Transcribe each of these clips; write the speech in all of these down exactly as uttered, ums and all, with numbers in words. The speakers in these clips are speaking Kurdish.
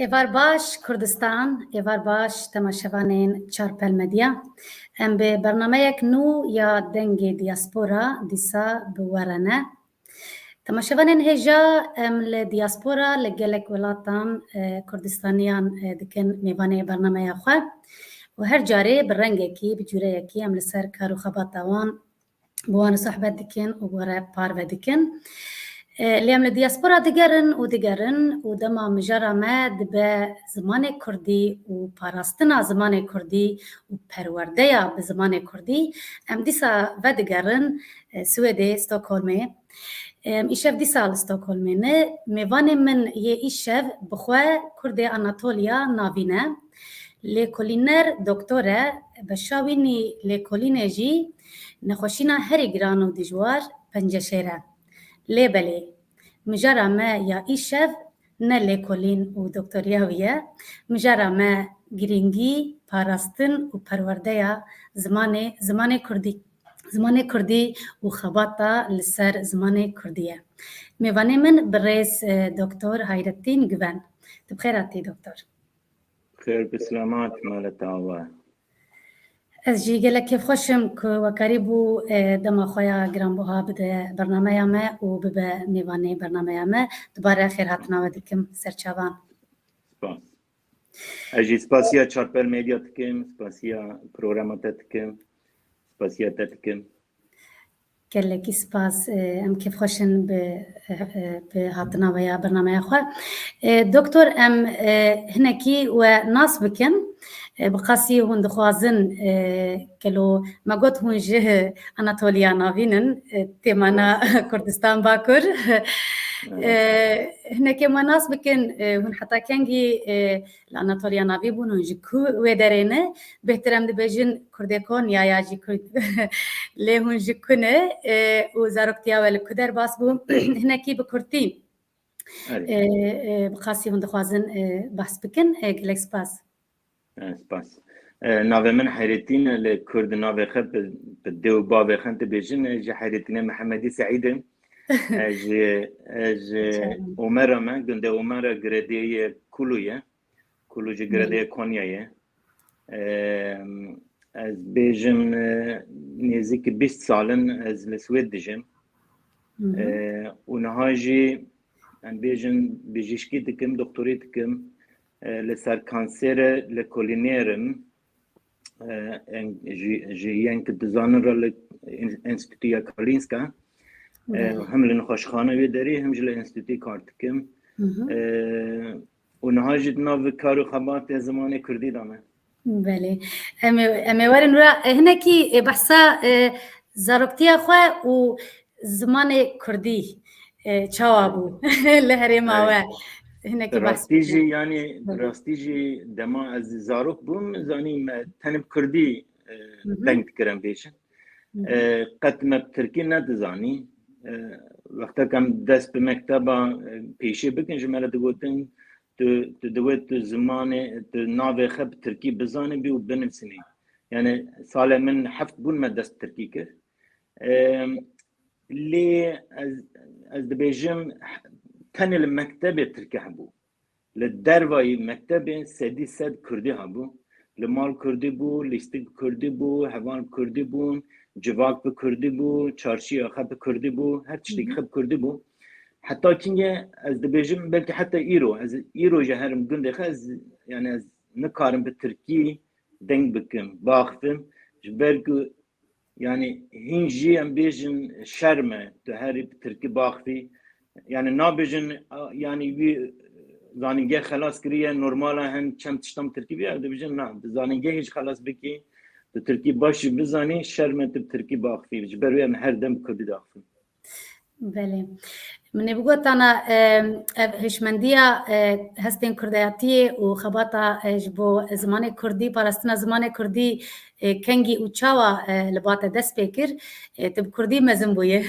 Êvar baş Kurdistan, êvar baş temaşevanên Çarpel Medya. Em bi bernameyek nû ya Dengê Diaspora dîsa bi we re ne. Temaşevanên hêja, em li diaspora, li gelek welatan, e, Kurdistaniyan, e, dikin mêvanê bernameya xwe û her carê bi rengekî, bi cûreyekî em li ser kar û xebata wan bi wan re sohbet dikin û bi we re parve dikin. E, lê em li diaspora digerin û digerin û dema mijara me dibe zimanê kurdî û parastina zimanê kurdî û perwerdeya bi zimanê kurdî, em dîsa vedigerin, e, Swêdê, Stockholmê. Em îşev dîsa li Stockholmê ne. Mêvanê min yê îşev bi xwe Kurdê Anatoliya Navîn e. Lêkolîner doktor e, beşa wînî lêkolînê jî nexweşîna herî giran û dijwar penceşêr e. Lê belê, mijara me ya îşev ne lêkolîn û doktoriya wî ye. Mijara me girîngî, parastin û perwerdeya zimanê, zimanê kurdî, zimanê kurdî û xebata li ser zimanê kurdî ye. Mêvanê min birêz, e, doktor Hayrettin Güven. Tu bi xêr hatî doktor. Xêr bi selamet, maleta we. Ez jî gelek kêfxweş im ku we karîbû, e, dema xwe ya giranbuha bide bernameya me û bibe mêvanê bernameya me. Dubare xêrhatina we dikim ser çavan. Spas. Ez jî spasiya Çarpel Medya dikim, spasiya programa te dikim, spasiya te dikim. Gelekî spas, e, em kêfxweş in bi, e, e, bi hatina we ya bernameya xwe. E, doktor, em, e, hinekî we nas bikin. E, bi qasî hûn dixwazin, e, gelo me got hûn ji Anatoliya Navîn in, e, têmana Kurdistan Bakur. E, hinekê me nas bikin, e, hûn heta kengî, e, li Anatoliya Navîn bûn, hûn ji ku wê derê ne? Bêhtir em dibêjin Kurdê Konya ya jî Kurd. Lê hûn ji ku ne, e, û zaroktiya we li ku derbas bû? Hinekî bi kurtî, Erê. e, e, bi qasî hûn dixwazin, e, behs bikin. E, gelek spas. E, spas. E, navê min Hayrettin e, li Kurd navê xwe bi, bi dê û bavê xwe dibêjin. Ez ji Hayrettinê Mihemedî Seîd im. Ez ji, ez ji Çawa. Omera me, gundê Omera, girediyê Kulu ye. Kulu jî Belê. giredê Konyayê. Em, ez bêjim, e, nêzîkî bîst sal in ez li Swêd dijim. Hı hı. E, û niha jî em bêjin bijîşkî dikim, doktorî dikim, e, li ser kansêrê lêkolînêr im. E, en-, ji, ji yên ku dizanin re li en-, Enstîtuya Karolinska, e, Belê. hem li nexweşxane wê derê, hem jî li enstîtuyê kar dikim. Hı hı. E, û niha jî di nav kar û xebatê zimanê kurdî de me. Belê. Em ê, em ê werin ra, e, hinekî, e, behsa, e, zaroktiya xwe û zimanê kurdî, e, çawa bû li herêma we? Hinekî behs Rastî jî, bike. yanî, Hı. rastî jî dema ez zarok bûm, zanî me tenê bi kurdî, e, Hı hı. deng dikirin vêşin. Hı hı. E, qet me bi tirkî nedizanî. E, wexta ku em dest bi mekteba, e, pêşê bikin, ji me re digotin, tu, tu divê tu zimanê, tu navê xwe bi tirkî bizanibî û binivîsînî. Yani salê min heft bûn me dest bi tirkî kir. E, lê ez, ez dibêjim tenê li mektebê tirkî hebû. Li dervayî mektebê sedî sed kurdî hebû. Li mal kurdî bû, lîstik bi kurdî bû, heval bi kurdî bûn, civak bi kurdî bû, çarşiya xwe bi kurdî bû, her tiştek Hı hı. xwe bi kurdî bû. Heta kîngê ez dibêjim, belkî heta îro, ez îro jî herim gundê xwe, ez, yani ez nikarim bi tirkî deng bikim, baxivim, ji ber ku Yani hîn jî em bêjin şerm e, tu herî bi tirkî baxivî. Yani nabêjin, a, yani wî zanîngeh xelas kiriye, normal e, hin çend tiştan bi tirkî bî, ew dibêjin na, tu zanîngehê jî xelas bikî, tu tirkî baş jî bizanî, şerm e tu bi tirkî baxivî. Ji ber wê em her dem bi kurdî diaxivin. Belê. Min ê bigotana, e, ev hişmendiya, e, hestên kurdayetiyê û xebata, e, ji bo zimanê kurdî, parastina zimanê kurdî, e, kengî û çawa, e, li ba te dest pê kir? E, tu bi kurdî mezin bûye.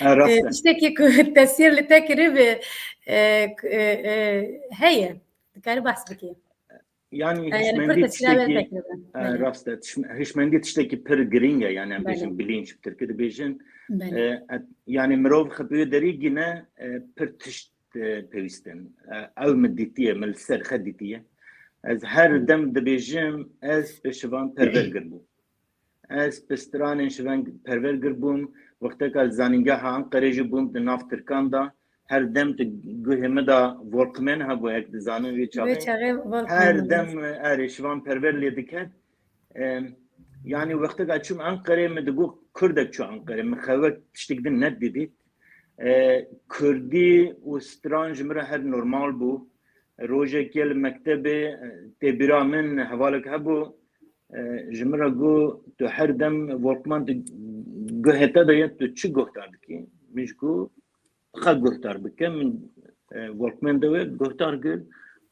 E, rast e. E, tiştekî ku tesîr li te kiribe, e, k-, e, e, heye. Dikarî behs bikî. Yani, e, yani hişmendî pir tesîra tiştekî, wê vekiribin. E, belê. Rast e. Tişm-, hişmendî tiştekî pir girîng e. Yani, em, belê, bêjin bilinç, bi tirkî dibêjin. Belê. E, et-, yani, mirov xwe bi wê derî gîne, e, pir tişt, e, pêwîst in. E, ew min dîtiye, min li ser xwe dîtiye. Ez her, hı, dem dibêjim, ez bi Şivan Perver gir bûm. Ez bi stranên Şivan Perver gir bûm. Wexteka li zanîngeha Anqerê jî bûm, di nav Tirkan de. Her dem di guhê min de Walkman hebû, ek dizanin wê çaxê. Wê çaxê Walkman hebû. Her dem, erê, Şivan Perver lê diket. Em, yani wexteka çûm Anqerê, min digot, Kurdek çû Anqerê. Min xewe tiştek din nedidît. E, Kurdî û stran ji min re her normal bû. Rojekê li mektebê, e, tê bîra min hevalek hebû. E, ji min re got, tu her dem Walkman di guhê te de ye, tu çi guhdar dikî? Min jî got, xwe guhdar bike. Min, e, Walkman de wê guhdar kir,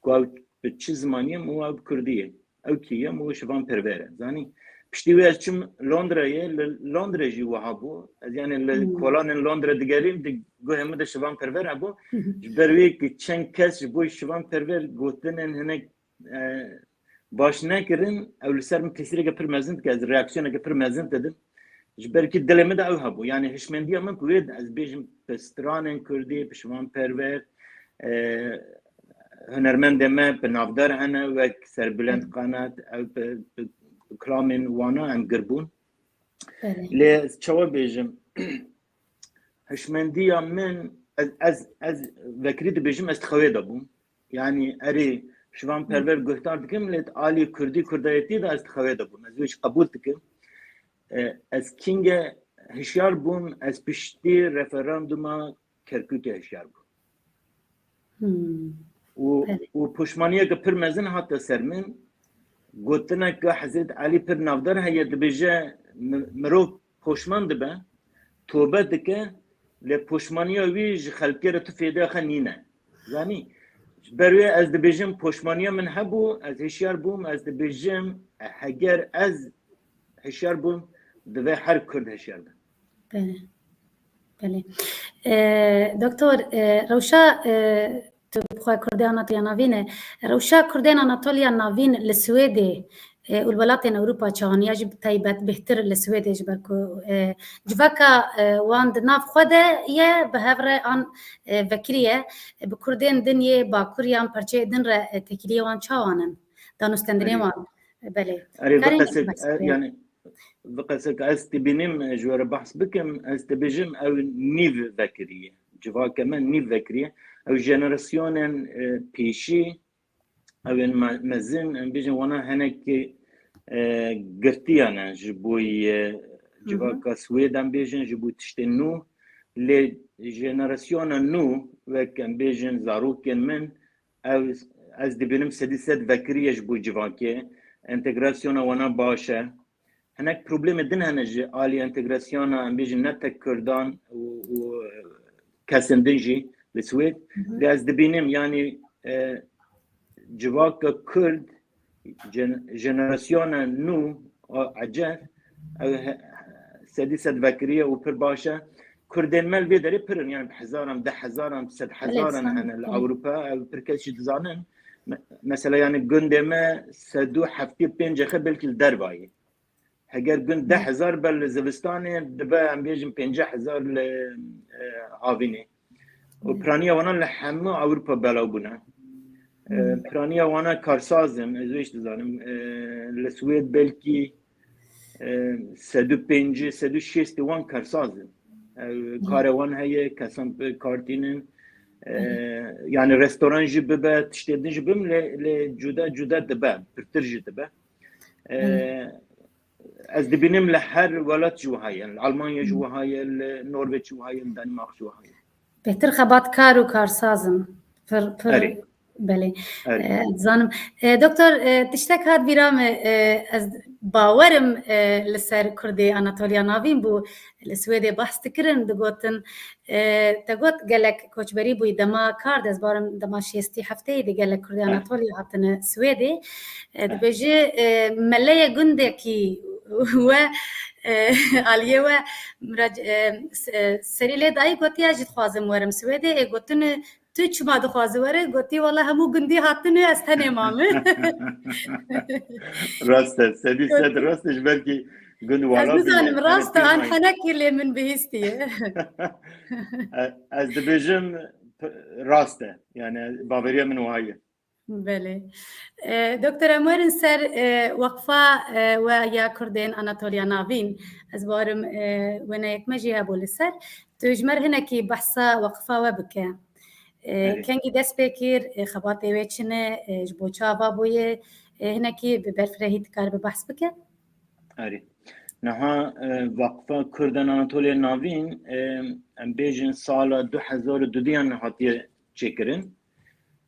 ku ew bi çi zimanî ye, min got, ew bi kurdî ye. Ew kî ye? Min got, Şivan Perver e. Zanî, piştî wê ez çûm Londrayê, li Londra jî wiha bû. Ez, yani, li, hmm, kolanên Londra digerîm, di guhê min de Şivan Perver hebû. Ji ber wê ku çend kes ji bo Şivan Perver gotinên hinek e, baş nekirin, ew li ser min tesîreke pir mezin dike, ez reaksiyoneke pir mezin didim. Ji ber ku dilê min de ew hebû. Yani hişmendiya min ku wê, ez bêjim, bi stranên kurdî, bi Şivan Perver, e, hunermendê me bi navdar hene, wek Serbulend Kanat, ew bi, bi, bi kilamên wana em gir bûn. Belê. Lê ez çawa bêjim? Hişmendiya min, ez, ez, ez vekirî dibêjim, ez di xewê de bûm. Yani erê, Şivan Perver guhdar dikim, lê alî kurdî, kurdayetî de ez di xewê de bûm. Ez wê jî qebûl dikim. E, ez kînge hişyar bûm, ez piştî referanduma Kerkûkê hişyar bûm. Hmm. Û, belê, û poşmaniyeke pir mezin hate ser min. Gotineke Hezret Elî pir navdar heye, dibêje, mi-, mirov poşman dibe, tobe dike, lê poşmaniya wî ji xelkê re tu fêdeya xwe nîne. Zanî, ji ber wê ez dibêjim, poşmaniya min hebû, ez hişyar bûm, ez dibêjim, heger ez hişyar bûm, divê her Kurd hişyar be. Belê. Belê. E, doktor, e, rewşa, e, tu bi xwe Kurdê Anatoliya Navîn e. Rewşa Kurdên Anatoliya Navîn li Swêdê, e, û li welatên Ewropa çawan ya jî bi taybet bêhtir li Swêdê, ji ber ku, e, civaka, e, wan di nav xwe de ye, bi hev re an, e, vekirî ye. E, bi Kurdên din yê Bakur yan perçeyê din re, e, têkiliyê wan çawan in? Danûstendinê, erê, wan. E, belê. Erê, karê vê qesek, e, yani, vê qesek ez dibînim, e, ji we re behs bikim, ez dibêjim, ew nîv vekirî ye. Civakê me nîv vekirî ye. Ew jenerasyonên, e, pêşî, ew ên me-, mezin, em bêjin, wana hinekî, e, girtiyan e ji bo, e, civaka Swêd, em bêjin, ji bo tiştên nû. Lê jenerasyona nû, wek em bêjin, zarokên min, ew, ez dibînim sedî sed vekirî ye ji bo civakê. Entegrasyona wana baş e. Hinek problemê din hene ji alî entegrasyona, em bêjin, ne tek Kurdan û, û kesên din jî li Swêd. Hı hı. Lê ez dibînim, yanî, e, civaka Kurd, jen-, jenerasyona nû, a, ecel, ew he-, sedî sed vekirî ye û pir baş e. Kurdên me li vê derê pir in, yani bi hezaran, deh hezaran, sed hezaran hene li Ewropa, ew pir kes jî dizanin. Me-, mesela, yani gundê me sed û heftê pênc xe belkî li derva ye. Heger gund deh hezar be li zivistanê, dibe, em bêjin, pêncî hezar li, e, havînê. Û piraniya wana li hemû Ewropa belav bûne. E, piraniya wana karsaz in, ez wê jî dizanim. E, li Swêd belkî, e, sed û pêncî, sed û şêst wan karsaz in. E, karê wan heye, kesan bi kar tînin. E, yani restoran jî bibe, tiştê din jî bim, lê, lê cuda cuda dibe, pirtir jî dibe. E, ez dibînim li her welat jî wiha ye. Li Almanya jî wiha ye, li Norveç jî wiha ye, li Danimark jî wiha ye. Bêhtir xebatkar û karsaz in. Pir, pir, erê, Belê. Evet. E, dizanim. E, doktor, e, tiştek hat bîra min, e, ez bawerim, e, li ser Kurdê Anatoliya Navîn bû, li Swêdê behs dikirin, digotin, e, te got gelek koçberî bûyî dema kar de, ez bawerim dema şêstî hefteyê de gelek Kurdê Anatoliya hatine Swêdê. E, dibêje, e, meleyê gundekî we, e, aliyê we mirac-, e, s-, e, serî lê dayî gotiye, ez jî dixwazim werim Swêdê. Ê gotine, tu çima dixwazî were? Gotî, wela hemû gundî hatine, ez tenê mame. Rast e, sedî sed rast e, ji ber kî gund û wala bûye. Ez nizanim rast e an henekî lê min bihîstiye. E, ez dibêjim, p-, rast e. Yani baveriya min wiha ye. Belê. E, doktor, em werin ser, e, weqfa, e, we ya Kurdên Anatoliya Navîn. Ez bawerim, e, wêneyek me jî hebû li ser. Tu ji me re hinekî behsa weqfa we bike. E, kengî dest pê kir, e, xebatê wê çi ne, e, ji bo çi ava bûye, e, hinekî bi berfirehî dikaribe behs bike? Erê. Niha, e, Vakfa Kurdan Anatoliya Navîn, e, em bêjin sala du hezar û duduyan hatiye çêkirin.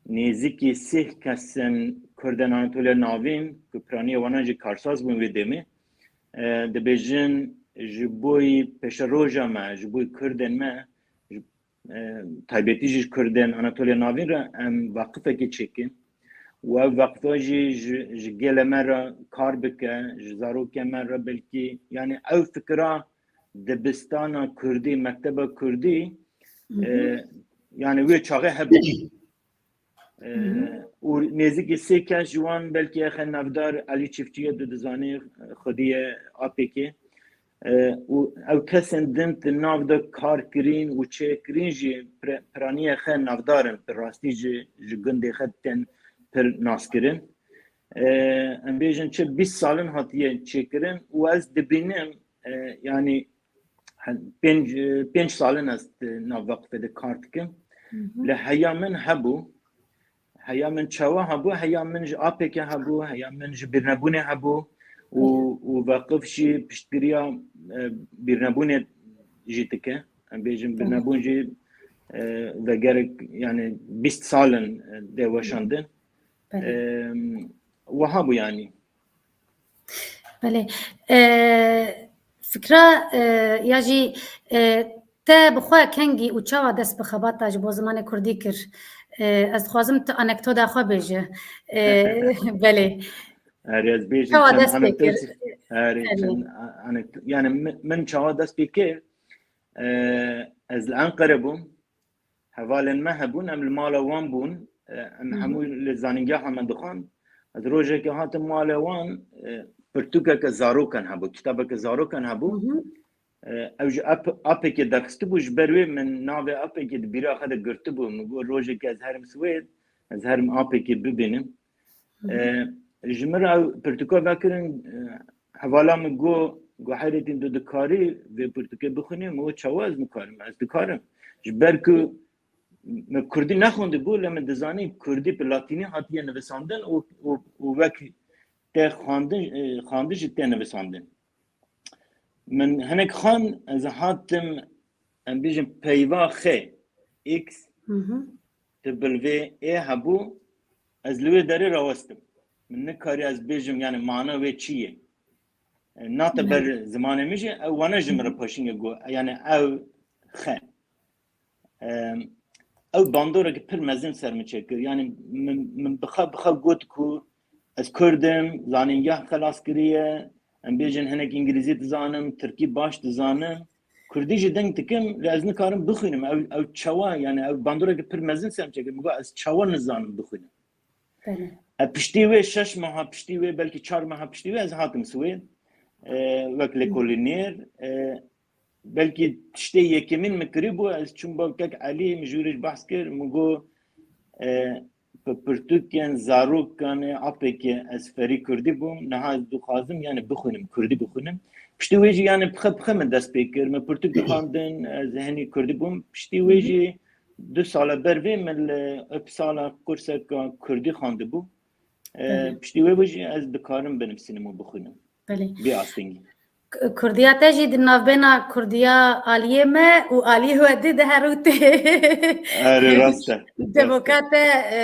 Nêzîkî sih kesên Kurdan Anatoliya Navîn, ku piraniya wana jî karsaz bûn wê demê, e, dibêjin ji bo yî pêşeroja me, ji bo yî Kurdên me, ji e, taybetî jî ji Kurdên Anatoliya Navîn re em vaqifekê çêkin. Û ev vaqifa jî ji, ji gelê me re kar bike, ji zarokê me re belkî, yani ew fikra dibistana Kurdî, mekteba Kurdî, e, yani wê çaxê hebû. E, û nêzîkî sê kes ji wan belkî exe navdar Elî Çiftçî ye, tu dizanî, xwedî ye A P K. E, û ew kesên din di nav de kar kirîn û çêkirîn jî pre-, piraniyê xe navdar in, bi rastî ji, ji gundê xe tên pir naskirin. E, em bêjin çi bîst sal in hatiye çêkirin û ez dibînim, e, yanî pênc, pênc sal in ez di nav veqifê de kar dikim. Li heya min hebû, heya min çawa hebû, heya min ji A P K hebû, heya min ji bîrnebûnê hebû û, û veqif jî piştgiriya, e, bîrnebûnê jî dike. Em bêjin bîrnebûn jî, e, vegerek, yani bîst sal in, e, dê weşandin. Belê. E, wiha bû yani. Belê. E, fikra, e, ya jî, e, te bi xwe kengî û çawa dest bi xebata ji bo zimanê kurdî kir? E, ez dixwazim tu anekdota xwe bêje. E, belê. Erê, ez bêjim çawa dest pê kir? Erê, çend a-, anekdo-, yani min, min çawa dest pê kir? E, ez li Enqere bûm. Hevalên me hebûn, em li mala wan bûn. E, em hemû li zanîngeha me dixwand. Ez rojekê hatim malê wan, e, pirtûkeke zarokan hebû, kitabeke zarokan hebû. E, ew ji A P K derxistibû, ji ber wê min navê A P K di bîra xwe de girtibû. Min got, rojekê ez herim Swêd, ez herim A P K bibînim. E, ji min re ew pirtûka vekirin, e, hevala min got, got, Heyretîn, tu dikarî vê pirtûkê bixwînî? Min got, çawa ez nikarim? Ez dikarim. Ji ber ku min kurdî nexwendibû, lê min dizanî kurdî bi latînî hatiye nivisandin û, û, û wek tê xwendin, e, xwendin jî tê nivisandin. Min hinek xwend, ez hatim, em bêjin peyva xê, X, W, E hebû, ez li wê derê rawestim. Min nikarî ez bêjim, yani mana wê çi ye? E, nate ber zimanê min jî, ew wana ji min re paşînge got, yani ew xe. Em, ew bandoreke pir mezin ser min çêkir. Yani min, min bi xwe, bi xwe got ku ez Kurd im, zanîngeh xelas kiriye, em bêjin hinek îngilîzî dizanim, tirkî baş dizanim, kurdî jî deng dikim, lê ez nikarim bixwînim. Ew, ew çawa, yani ew bandoreke pir mezin ser min çêkir. Min got, ez çawa nizanim bixwînim? Belê. E, piştî wê şeş meha piştî wê, belkî çar meha piştî wê ez hatim Swêd. E, wek lêkolîner, e, belkî tiştê yekemîn min kirîbû, ez çûm ba kek Elî, min ji wî re jî behs kir, min got, e, bi pirtûkên zarokan ê A P K ez ferî kurdî bûm, niha ez dixwazim, yani bixwînim, kurdî bixwînim. Piştî wê jî, yani bi xwe, bi xwe min dest pê kir, min pirtûk dixwandin, ez henî kurdî bûm. Piştî wê jî du sala ber vê min li Uppsala kurseka kurdî xwendibû. E, piştî wê bû jî ez dikarim binivîsim û bixwînim. Belê. Bê astengî. K-, Kurdiya te jî di navbêna Kurdiya aliyê me û aliyê we dî diherûtê. Erê, rast e, rast e. Devoka te, e,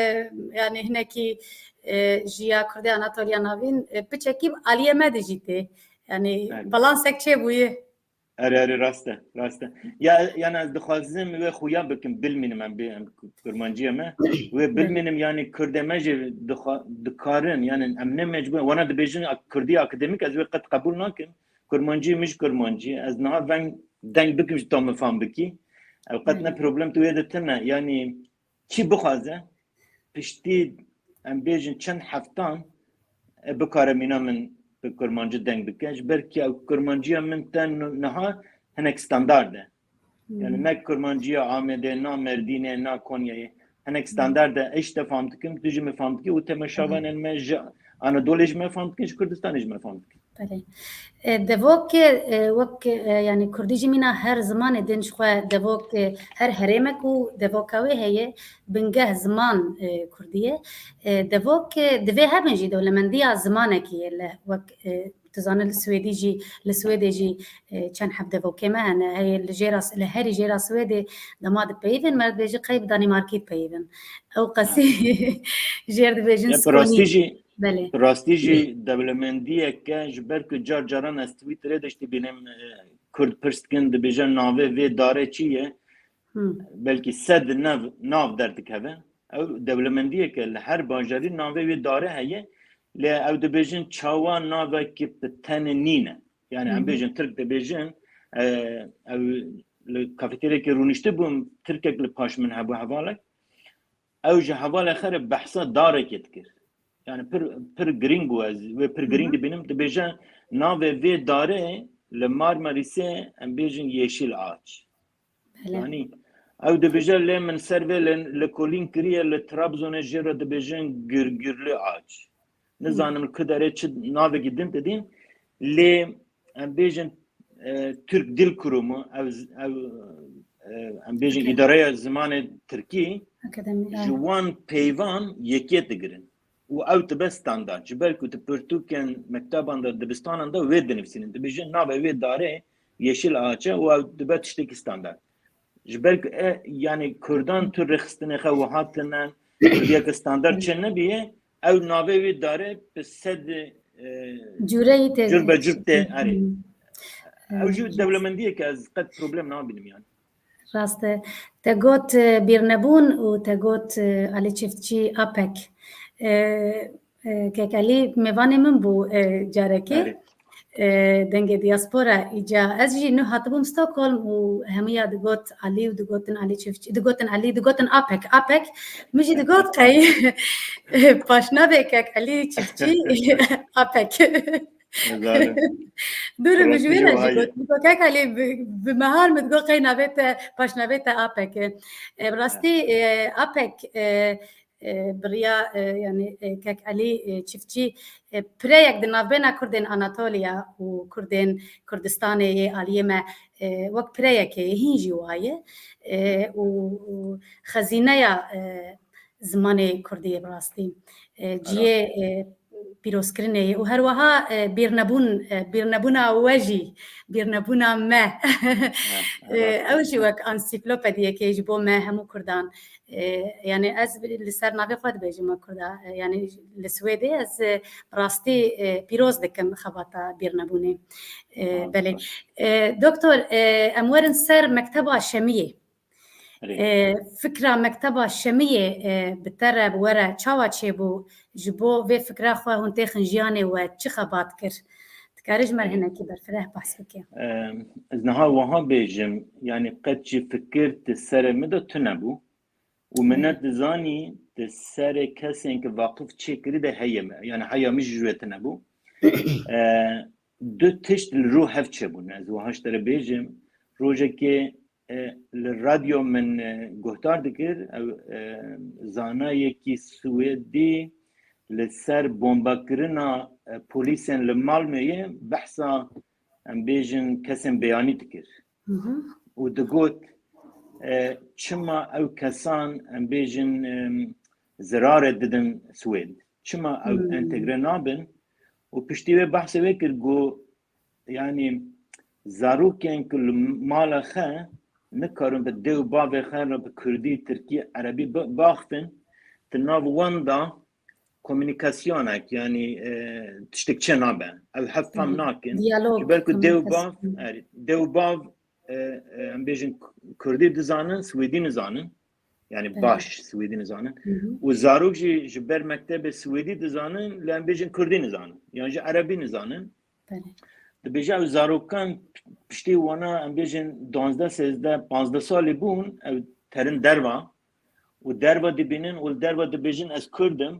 yanî hinekî, e, ji ya Kurdê Anatoliya Navîn, e, piçekî aliyê me de jî tê. Yanî Erê. balansek çêbûye. Erê, erê, rast e, rast e. Ya, yani ez dixwazim wê xuya bikim, bilmînim em bê, em kurmanciyê me. Wê bilmînim, yani Kurdê me jî dixwa-, dikarin, yani em ne mecbûr, wana dibêjin ak-, Kurdî akademîk, ez wê qet qebûl nakim. Kurmancî min ji kurmancî. Ez niha veng deng bikim ji to min fam bikî. Ew qet ne problem tu wê de tine. Yani kî bixwaze, piştî em bêjin çend heftan, e, bikare mîna min bi kurmancî deng bike. Ji ber ku ew kurmanciya min te n-, niha hinek standard e. Yani ne kurmanciya Amedê, na Merdînê, na Konyayê. Hinek standard e, ez ji te fam dikim, tu ji min fam dikî û temaşevanên me ji Anadolê ji me fam dikin, ji Kurdistanê ji me fam dikin. Belê. E, devok, e, wek, e, yani Kurdî jî mîna her zimanê din ji xwe devok, e, her herêmek û devoka wê heye, bingeh ziman, e, Kurdî ye. E, devok, e, divê hebin jî dewlemendiya zimanekî ye li wek, e, tu zanî li Swêdî jî, li Swêdê jî, e, çend heb devokê me hene, heye li jêra, li herî jêra Swêdê dema dipeyivin, me dibêjin qey bi Danîmarkî dipeyivin. Ew qasî jêr dibêjin Ya, bi rastî skonî. jî, Belê. bi rastî jî dewlemendiyeke ji ber ku car caran ez Twitterê de jî dibînim, e, Kurd pirs dikin, dibêje navê vê darê çi ye? Hmm. Belkî sed nav, nav derdikeve. Ew dewlemendiyeke li her bajarî navê wê darê heye. Lê ew dibêjin çawa navekî bi tenê nîne. Yani em Hmm. bêjin, Tirk dibêjin, e, ew li kafeteryekê rûniştibûm, Tirkek li paş min hebû hevalek. Ew ji hevalê xwe re behsa darekê dikir. Yani pir, pir girîng bû, ez wê pir girîng Hı hı. dibînim. Dibêje navê vê darê li Marmarîsê em bêjin Yeşil Ağaç. Belê. Yani ew dibêje lê min ser vê li, li kolîn kiriye, li Trabzonê jê re dibêjin Gürgürlü Ağaç. Nizanim ku derê çi navekî din didîn, lê em bêjin, e, Türk Dil Kurumu, ev, ev, e, em bêjin Akademi. Îdareya Zimanê Tirkî, Akademi, ji evet. wan peyvan yekê digirin. Û ew dibe standard. Ji ber ku di pirtûkên mekteban de, dibistanan de wê dinivîsînin. Dibêjin navê wê darê Yeşil Ağaç e û ew dibe tiştekî standard. Ji ber ku, e, yani Kurdan tu rêxistinê xwe wiha tine, Kurdiyeke standard çê nebiye, ew navê wê darê bi sed, e, Cûreyî tê cur be cur tê, erê. Hmm. Ew jî Evet. dewlemendiyeke ez qet problem nabînim yani. Rast e. Te got, e, bîrnebûn û te got, e, Alî Çiftçî Apek. E, e, Kek Alî mêvanê min bû, e, carekê. Erê. E, dengê diaspora îca. Ez jî nû hatibûm Stockholm û hemûya digot Alî û digotin Alî Çiftçî, digotin Alî, digotin Apek, Apek. Min jî digot qey paşnavê Kek Alî Çiftçî Apek. Zalim. Dûr min ji wê re jî got. Digot, Kek Alî, bi, bi mehar min digot qey navê te, paşnavê te Apek e. E, bi rastî, e, Apek, e, e, bi riya, e, yani, e, Kek Alî, e, Çiftçî, e, pireyek di navbêna Kurdên Anatoliya û Kurdên Kurdistanê yê aliyê me, e, wek pireyekê hîn jî waye, e, û, û xezîneya, e, zimanê Kurdî ye bi rastî. E, ciyê, e, pîrozkirinê ye û her wiha, e, bîrnebûn, e, bîrnebûna we jî, bîrnebûna me. E, ew jî wek ansîklopediyekê ji bo me hemû Kurdan. E, yani ez li ser navê xwe dibêjim me Kurda. E, yani li Swêdê ez, e, bi rastî, e, pîroz dikim xebata bîrnebûnê. E, belê. E, doktor, e, em werin ser mekteba Şemiyê. Erê. E, fikra mekteba Şemiyê, e, bi te re, bi we re çawa çêbû? Ji bo vê fikra xwe hûn têxin jiyanê we çi xebat kir? Dikarî ji me re Erê. hinekî berfireh behs bike? E, ez niha wiha bêjim, yani qet jî fikir di serê min de tune bû. Û min Erê. nedizanî di serê kesên ki vaqif çêkirî de heye me. Yani heya min jî ji wê tune bû. E, du tişt li rû hev çêbûn. Ez wiha ji te re bêjim, rojekê, e, li radyo min, e, guhdar dikir, ew, e, zanayekî Swêdî li ser bombakirina, e, polîsên li Malmöyê behsa, em bêjin, kesên beyanî dikir. Hı hı. Û digot, e, çima ew kesan, em bêjin, e, zirarê didin Swêd? Çima ew Hmm. entegre nabin? Û piştî wê behsê wê kir, got, yanî zarokên ku li mala xwe nikarin bi dê û bavê xwe re bi kurdî, tirkî, erebî bi-, baxivin, di nav wan de komunîkasyonek, yanî, e, tiştek çênabe. Ew hev fam nakin. Diyalog, ji ber ku dê û bav, komunîkasyon. Erê, dê û bav, e, e, em bêjin k-, kurdî dizanin, swêdî nizanin. Yanî Belê. baş swêdî nizanin. Hı hı. Û zarok jî ji ber mektebê swêdî dizanin, lê em bêjin kurdî nizanin. Yan jî erebî nizanin. Belê. Dibêje ew zarokan piştî wana, em bêjin duwazdeh, sêzdeh, panzdeh salî bûn, ew terin derva. Û derva dibînin û li derva dibêjin ez kurd im.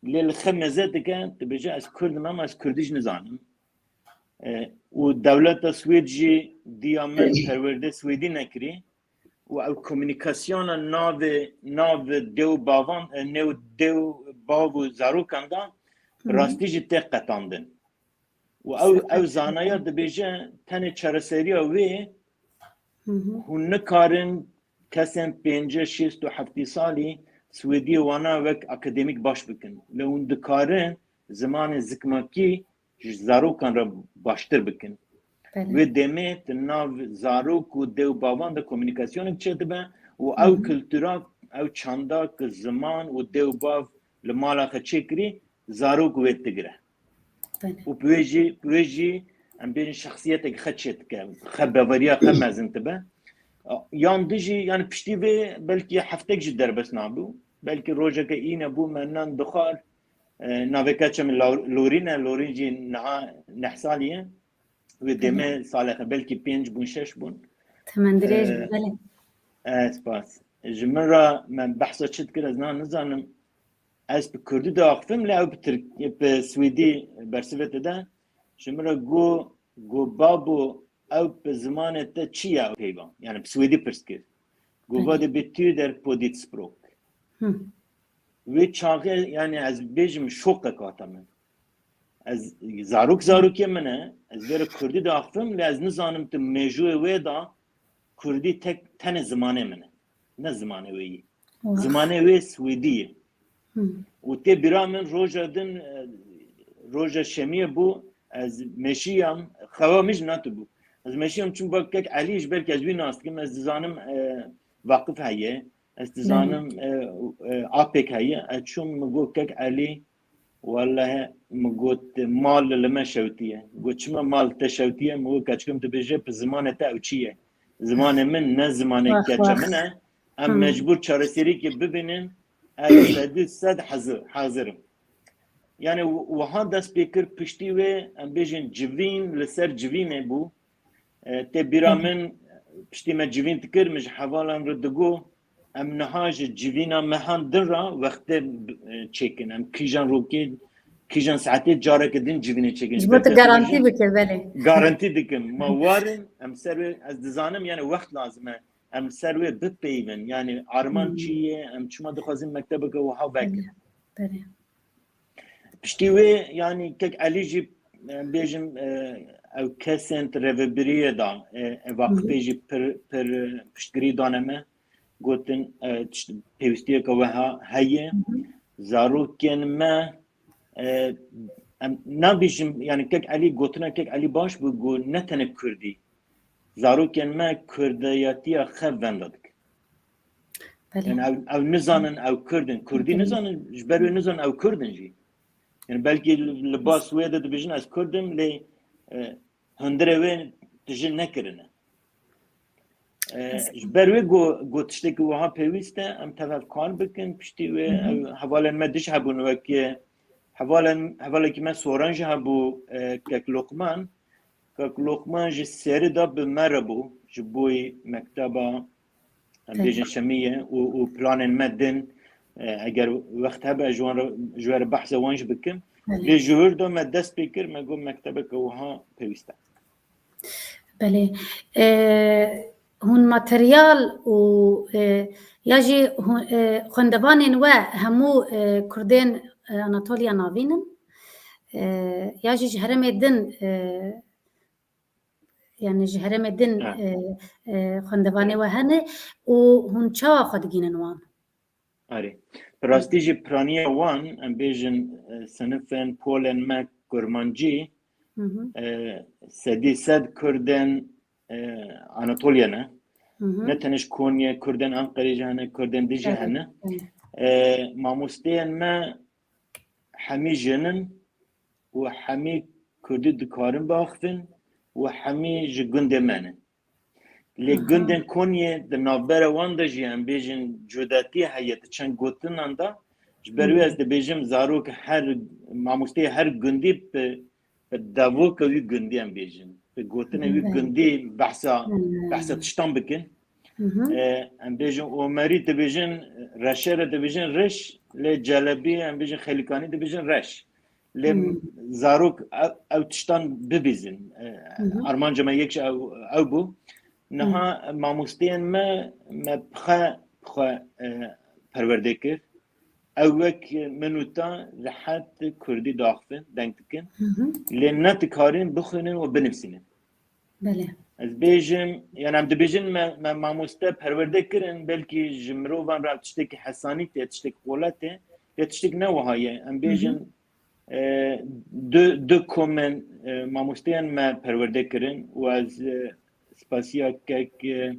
Lê li xwe meze dike, dibêje ez kurd im, ama ez kurdî jî nizanim. E, û dewleta Swêd jî diya me perwerde swêdî nekirî. Û ew komunîkasyona navê, nav dê û bavan, e, nêw dê û bav û zarokan de Hı hı. rastî jî tê qetandin. Û ew, Sertaç ew zanaya dibêje tenê çareseriya wê Hı hı. hûn nikarin kesên pêncî, şêst û heftî salî Swêdiyê wana wek akademîk baş bikin. Lê hûn dikarin zimanê zikmakî ji zarokan re baştir bikin. Belê. Wê demê di nav zarok û dê û bavan de komunîkasyonek çêdibe û Hı ew hı. kultura, ew çanda ku ziman û dê û bav li mala xwe çêkirî, zarok wê digire. Belê. Û bi wê jî, bi wê jî em bêjin şexsiyetek xwe çêdike, xwe beveriya xwe mezin dibe. Yan dijî, yanî piştî vê belkî heftek jî derbas nabû. Belkî rojeke îne bû, me nan dixwar, e, navê keça min Law-, Lorîn e, Lorîn jî niha neh salî ye. Wê Belê. demê salê xwe belkî pênc bûn, şeş bûn. Temendirêj E, be, belê. E, spas. Ji min re me behsa çi dikir, ez niha nizanim. Ez bi kurdî diaxivim, lê ew bi tirk-, bi swêdî bersivê te de. Ji min re got, got, babo, ew bi zimanê te çi ye ew peyva? Yani bi swêdî pirs kir. Got, Hı. vad är betyder på ditt språk? Hı. Wê çaxê, yani ez bêjim şoqek hate min. Ez zarok zarokê min e, ez vê re kurdî diaxivim, lê ez nizanim tu mêjûyê wê de kurdî tek tenê zimanê min e. Ne zimanê wê yî. Wah. Zimanê wê swêdî ye. Hı. Û tê bîra min roja din, e, roja şemiyê bû, ez meşiyam, xewa min jî natibû. Ez meşiyam çûm ba kek Elî, ji ber ku ez wî nas dikim, ez dizanim, e, Vakif heye, ez dizanim, e, e, apek heye, ez çûm min got kek Elî, wellahî min got mal li me şewtiye. Got çima mal te şewtiye? Min got keçik min dibêje bi zimanê te ew çi ye? Zimanê min ne zimanê Wah, keça wah. min e. Em Hı. mecbûr çareserîkê bibînin. Ez sedî sed hazir, hazir im. Yani wi-, wiha dest pê kir, piştî wê em bêjin civîn li ser civînê bû. E, tê bîra Hı. min piştî me civîn dikir, min ji hevalan re digot, em niha ji civîna mehan din re wextê, e, çêkin. Em kîjan rokê, kîjan saetê careke din civînê çêkin. Ji Ji bo ber tu ku ez garantî bêjim, bike, belê. garantî dikim. Ma warin, em ser wê, ez dizanim, yani wext lazim e. Em ser wê bipeyivin. Yani arman Hı. çi ye, em çima dixwazin mektebeke wiha vekin. Belê. Belê. Piştî wê, yanî kek Elî jî, em bêjin, e, ew kesên di rêvebiriyê de, e, e, Hı hı. Vaqifê jî pir, pir, e, piştgirî dane me. Gotin, e, tişt-, pêwîstiyeke wiha heye. Hı hı. Zarokên me, e, em nabêjim, yanî kek Elî, gotina kek Elî baş bû, got ne tenê kurdî. Zarokên me kurdiyatiya xwe venda dikin. Belê. Yani ew, ew nizanin ew kurd in. Kurdî Belê. nizanin, ji ber wê nizanin ew kurd in jî. Yani belkî li, li ba Swêdê dibêjin ez kurd im, lê, e, hundirê wê tije nekirine. E, Kesin. ji ber wê got, got tiştekî wiha pêwîst e, em tev hev kar bikin, piştî wê Hı hı. ew hevalên me dij hebûn wek, e, hevalên, hevalekî me Soran jî hebû, e, kek Lokman. Kak Lokman ji serî de bi me re bû, ji bo yî mekteba, em Tabii. bêjin şemiyê û, û planên me din, e, eger wext hebe, ji wan re, ji we re behsa wan jî bikim. Belê. Lê ji wir de me dest pê kir, me got mektebeke wiha pêwîst e. Belê. E, hûn materyal û, e, ya jî hûn, e, xwendevanên we hemû, e, kurdên, e, Anatoliya Navîn in? E, ya jî ji herêmê din, e, yani ji herêmê din, Ha. e, e, xwendevanê we hene û hûn çawa xwe digînin wan? Erê. Bi rastî jî piraniya wan, em bêjin, e, sinifên polên me kurmancî, Hı hı. E, sedî sed Kurdên e, Anatoliya ne. Hı hı. Ne tenê ji Konyê, Kurdên Enqerê jî hene, Kurdên dijî Evet, hene. evet. E, mamosteyên me hemî jin in û hemî Kurdî dikarin biaxivin û hemî ji gundê me ne. Lê Aha. Gundên Konyê di navbera wan de jî em bêjin cudatî heye di çend gotinan de. Ji ber wê Hı. ez dibêjim zarok her, mamosteyê her gundî bi, bi devoka wî gundî em bêjin. Bi gotinê wî Belê. gundî behsa, Hı. behsa tiştan bikin. Hı hı. E, em bêjin Omerî dibêjin, Reşê re dibêjin Reş, lê Celebî em bêjin Xelîkanî dibêjin Reş. Lê Hmm. zarok ew, ew tiştan bibîzin. E, Hı hı. Armanca me yek ji ew, ew bû. Niha mamosteyên me, me bi xwe, bi xwe, e, perwerde kir. Ew wek min û te rehet Kurdî diaxivin, deng dikin. Hı hı. Lê ne dikarin bixwînin û binivîsînin. Belê. Ez bêjim, yani em dibêjin me, me mamoste perwerde kirin, belkî ji mirovan re tiştekî hesanî tê, tiştekî qolet tê, ya tiştek ne wiha ye. Em Hı hı. bêjin, e, du, du komên, e, mamosteyên me perwerde kirin û ez, e, spasiya kek, e,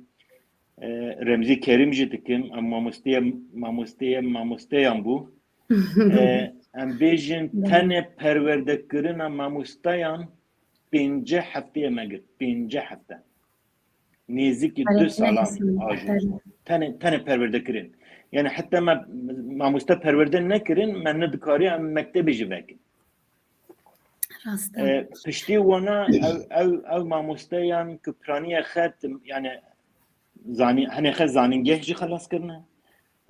e, Remzî Kerîm jî dikim. Em mamosteyê, mamosteyê, mamosteyan bû. E, em bêjin Belê. Tenê perwerdekirina mamosteyan pêncî hefteyê me girt. Pêncî hefte. Nêzîkî Belê, du ne salan kesin, a jû. belê. Tenê, tenê perwerdekirin. Yani heta me mamoste perwerde nekirin, me nedikariya em mektebê jî vekin. Rast e. E, piştî wana ew, ew, ew mamosteyan ku piraniye xet, yani zanî-, henê xet zanîngeh jî xelas kirine.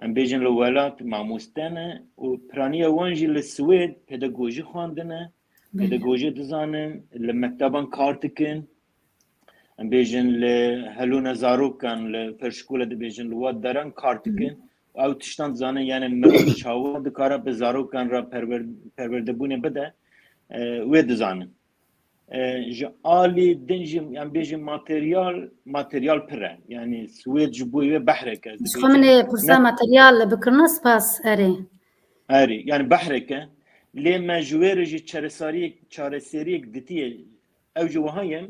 Em bêjin li welat mamoste ne û piraniye wan jî li Swêd pedagojî xwendine. Belê. Pedagojî dizanin, li mekteban kar dikin. Em bêjin li helûna zarokan, li ferşkole dibêjin, li wat deran kar dikin. Ew tiştan dizanin, yani mirov çawa dikare bi zarokan re perwer-, perwerdebûnê bide, e, wê dizanin. E, ji alî din jî, em bêjin materyal, materyal pir e. Yani Swêd ji bo wê behrek e. Ji xwe min ê pirsa materyal bikirina, spas, erê. Erê, yani behrek e. Lê me ji wê re jî çaresariyek, çareseriyek ditiye. Ew jî wiha ye.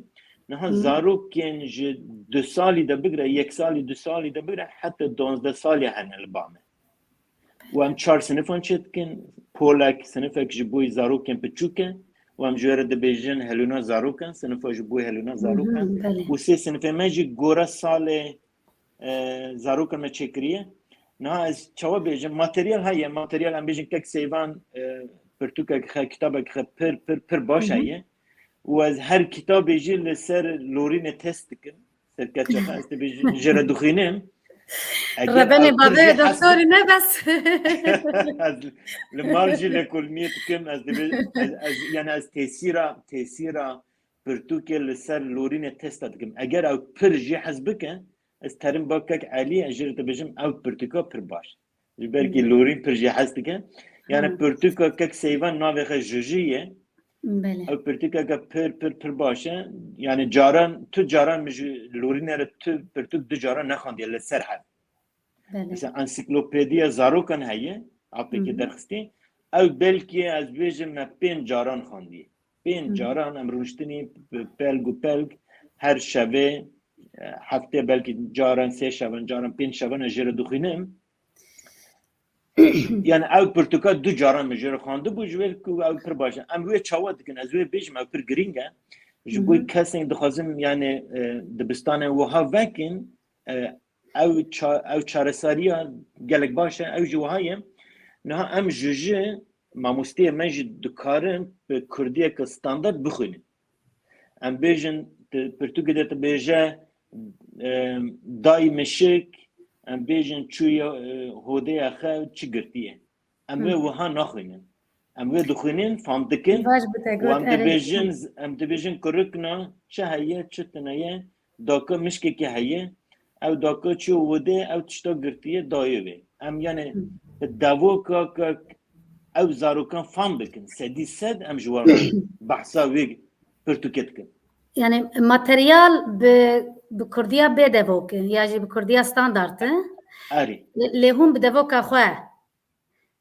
Niha Hı. Zarokên ji du salî de bigre, yek salî, du salî de bigre, heta duwazdeh salî hene li ba me. Û em çar sinifan çêdikin, polek, sinifek ji bo zarokên piçûk e, û em ji wê re dibêjin helûna zarokan, sinifa ji bo helûna zarokan. Hı hı, belê. Û sê sinifê me jî gora salê, e, zarokan me çêkiriye. Niha ez çawa bêjim? Materyal heye, materyal em bêjin kek Seyvan, e, pirtûkek xe, kitabek xe pir, pir, pir baş Hı hı. heye. Û ez her kitabê jî li ser lorînê test dikim. Serkeça xwe ez dibêjim, jê re dixwînim. Eger Rebenê ew pir jî bavê hez doktorî bike, ne bes. ez li mal jî lêkolîniyê dikim, ez dibê-, ez, ez, yani ez tesîra, tesîra pirtûkê li ser lorînê testa dikim. Eger ew pir jî hez bike, ez terim ba kek Elî, ez jê re dibêjim, ew pirtûka pir baş. Ji ber ku Hı. lorîn pir jî hez dike. Yani Hı. pirtûka kek Seyvan navê xwe Jujî ye. Belê. Ew pirtûkeke pir, pir, pir baş e. Yani caran, tu caran min ji lorînê re tu pirtûk du caran nexandiye li ser hev. Belê. Mesela ensiklopediya zarokan heye, apekê Hı hı. derxistî. Ew belkî ez bêjim me pênc caran xandiye. Pênc Hı hı. caran em rûniştinî bi pelg û pelg her şevê, e, heftê belkî caran sê şevan, caran pênc şevan ez jê re dixwînim. Yani ew pirtûka du caran min jê re xwendibû, ji ber ku ew pir baş e. Em wê çawa dikin? Ez wê bêjim, ew pir girîng e. Ji bo Hı hı. kesên dixwazin, yani, e, dibistanên wiha vekin, e, ew ça-, ew çareseriya gelek baş e, ew jî wiha ye. Niha em ji, ji mamosteyê me jî dikarin bi kurdiyeke standard bixwînin. Em bêjin, tu, pirtûkê de dibêje, e, dayî mişik, em bêjin çûye, e, hodêya xew çi girtiye. Em wê Hı. wiha naxwînin. Em wê dixwînin, fam dikin. Baş bi te Û got, em erê. dibêjin, em dibêjin kurikna çi heye, çi tune ye, daka mişkekê heye. Ew daka çû widê, ew tişta girtiye dayê wê. Em yani Hı. bi devoka ke ew zarokan fam bikin. Sedî sed em ji wan behsa wê pirtûkê dikin. Yani materyal bi, bi kurdiya bê devok e, ya jî bi kurdiya standard e. Erê. Lê, lê hûn bi devoka xwe.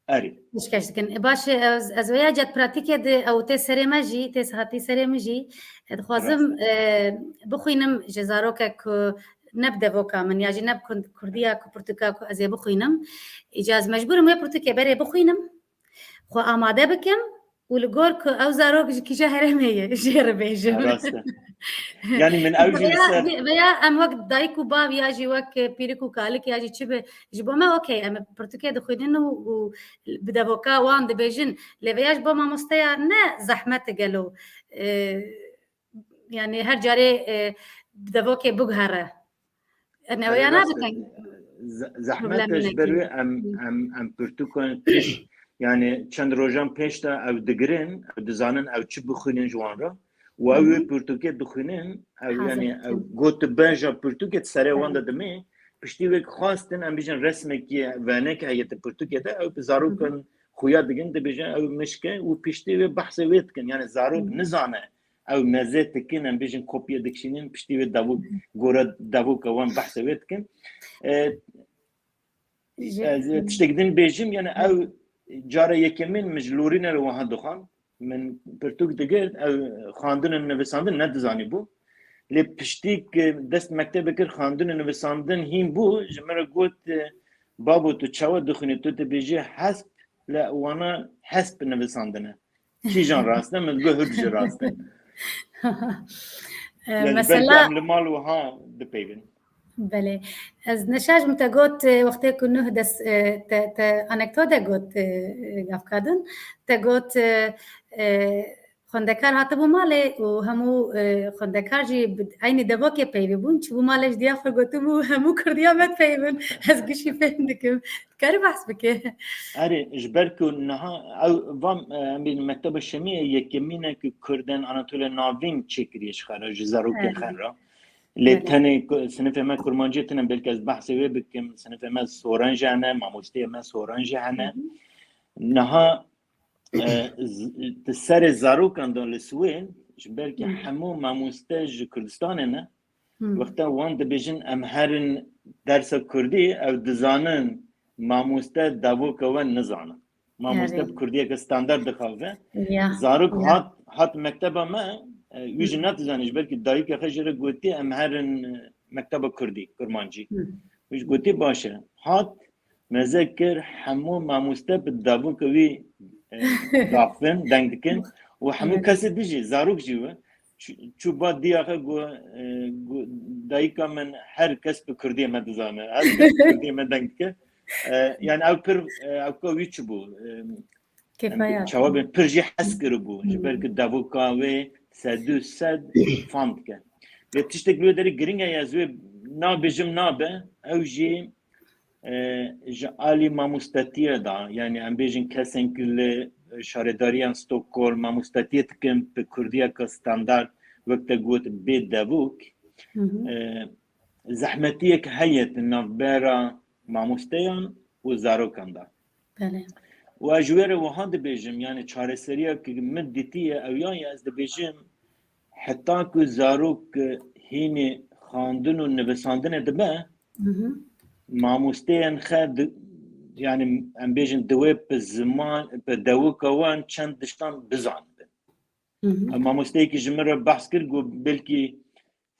Erê. Pêşkeş dikin. E, baş e, ez, ez veya cet pratîkê de ew tê serê me jî, tê hatî serê min jî. E, dixwazim, e, bixwînim ji zarokek ku ne bi devoka min ya jî ne bi kun-, kurdiya ku pirtûka ku ez ê bixwînim. Îca ez mecbûrim wê pirtûkê berê bixwînim. Xwe amade bikim û li gor ku ew zarok ji kîja herêmê ye, jê re bêjim. Rast e. Yani min ew jî li Veya, ser veya em wek dayik û bav ya jî wek pîrik û kalik ya jî çi be, ji bo me okey, em pirtûkê dixwînin û, û bi devoka wan dibêjin. Lê veya ji bo mamosteya ne zehmet e gelo. E, yani her carê, e, bi devokê biguhere. E, ne Erê, weya rast e. nabikin. Ze-, zehmet e ji ber wê em, Hı. em, em pirtûkan pêş, yani çend rojan pêş de ew digirin, ew dizanin ew çi bixwînin ji wan re. Û ew Hı hı. wê pirtûkê dixwînin, ew, Hazir yani, dikin. ew gotibeja pirtûkê di serê wan de Tabii. dimê, piştî wê xwestin, em bêjin resmekî venek heye di pirtûkê de, ew bi Hı hı. zarokan xuya digin, dibêjin ew mişk e û piştî wê behsê wê dikin. Yani zarok Hı. nizane, ew mezê dikin, em bêjin kopya dikişînin, piştî wê davok, Hı. gora davoka wan behsê wê dikin. E, Ji Ez ê tiştek din bêjim, yani Hı. ew cara yekemîn min ji lorîne re wiha dixwend. Min pirtûk digirt, ew xwendin û nivîsandin nedizanîbû. Lê piştî ku dest mektebê kir, xwendin û nivîsandin hîn bû, ji min re got, "Babo, tu çawa dixwînî? Tu dibêjî hesp, lê wana hesp nivîsandine." Kîjan rast e? Min digot hûr jî rast e. E, Yani mesela belkî em li mal wiha dipeyvin. Belê. Ez neşaş bûm te got, e, wextê ku Nuh des-, e, te, te anekdote got, e, gavkadin. Te got, e, e, xwendekar hatibû malê û hemû, e, xwendekar jî bi eynî devokê peyvî bûn. Çibû malê ji diya xwe gotibû, "Hemû kurdiya me dipeyvin." Ez gişî fêm dikim. Dikarî behs bike? Erê, ji ber ku niha ew van, e, em bî mekteba Şemiyê yekemîn e ku Kurdên Anatoliya Navîn çêkiriye ji xwe re, ji zarokên Erê. xwe re. Lê Erê. tenê ku-, sinifê me kurmancî tune, belkî ez behsê wê bikim, sinifê me soran jî hene, mamosteyê me soran jî hene. Hı hı. Niha, e, z-, di serê zarokan de li Swêd, ji ber ku Hı. hemû mamoste ji Kurdistanê ne, Hı. wexta wan dibêjin em herin dersa Kurdî, ew dizanin mamoste davoka we nizanin. Mamoste Erê. bi Kurdiyeke standard dixafe. Ya, Zarok ya. hat, hat mekteba me, e, wî jî Hı. netizanî, ji ber ku dayika xwe jê re gotî em herin, e, mekteba Kurdî, Kurmancî. Hı. Wî jî gotî baş e. Hat, meze kir, hemû mamoste bi davoka wî, e, daxivin, deng dikin û hemû Evet. kesê dijî, zarok jî we. Çû, çû ba diya xwe got, e, got, "Dayika min, her kes bi Kurdiyê me dizane, her kes bi Kurdiyê me deng dike." E, yani ew pir, e, ew ka wî çi bû? E, Kêfa em ya. çawa bên pir jî hez kiribû. Ji ber Hmm. ku davoka wê sed û sed fam dike. Lê tiştek li wê derê giring e, ez wê nabêjim nabe, ew jî, e, ji alî mamostetiye de, yani em bêjin kesên ku li şaredariyan Stockholm mamostetiyê dikin bi kurdiyeke standard, wek te got bê devok, Hı hı. e, zehmetiyek heye di navbera mamosteyan û zarokan de. Belê. Û ez ji wê re wiha dibêjim, yani çareseriya ku min dîtiye ew ya ye, ez dibêjim, heta ku zarok hînî xwendin û nivîsandinê dibe, Hı hı. mamosteyên xe di, yani em bêjin, divê bi ziman, bi dewoka wan çend tiştan bizanibin. Hı hı. Ev mamosteyekî ji min re behs kir, got belkî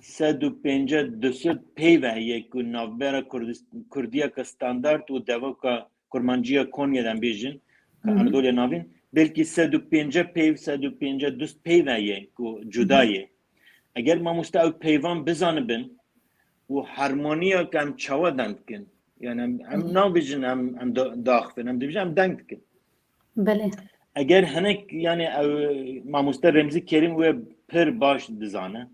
sed û pêncî du sed peyve heye ku navbera Kurdis-, Kurdiyeke standard û devoka Kurmanciya Konyê de em bêjin, Hı hı. Anadoliya Navîn, belkî sed û pêncî peyv, sed û pêncî du peyve heye ku cuda Hı hı. ye. Eger mamoste ew peyvan bizanibin û harmoniya ku em çawa deng dikin, yani em, em Hı. nabêjin em, em da-, daxivin, em dibêjin em deng dikin. Belê. Eger hinek, yani ew mamoste Remzî Kerîm wê pir baş dizane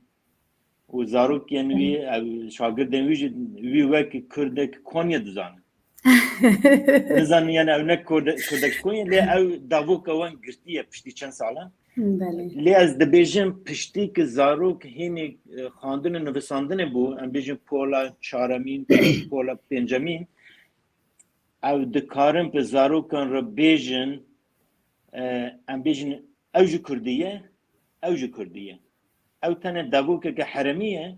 û zarokên wî, Belê. ew şagirdên wî jî wî wek kurdek Konya dizane. Nizanin yani ew ne kurde-, kurdek Konya, lê ew davoka wan girtiye piştî çend salan. Belê. Lê ez dibêjim piştî ku zarok hînî, e, xwendin û nivîsandinê bû, em bêjin pola çaremîn, pola pêncemîn, ew dikarin bi zarokan re bêjin, e, em bêjin, ew ji Kurdî ye, ew ji Kurdî ye. Ew tenê devokeke heremî ye,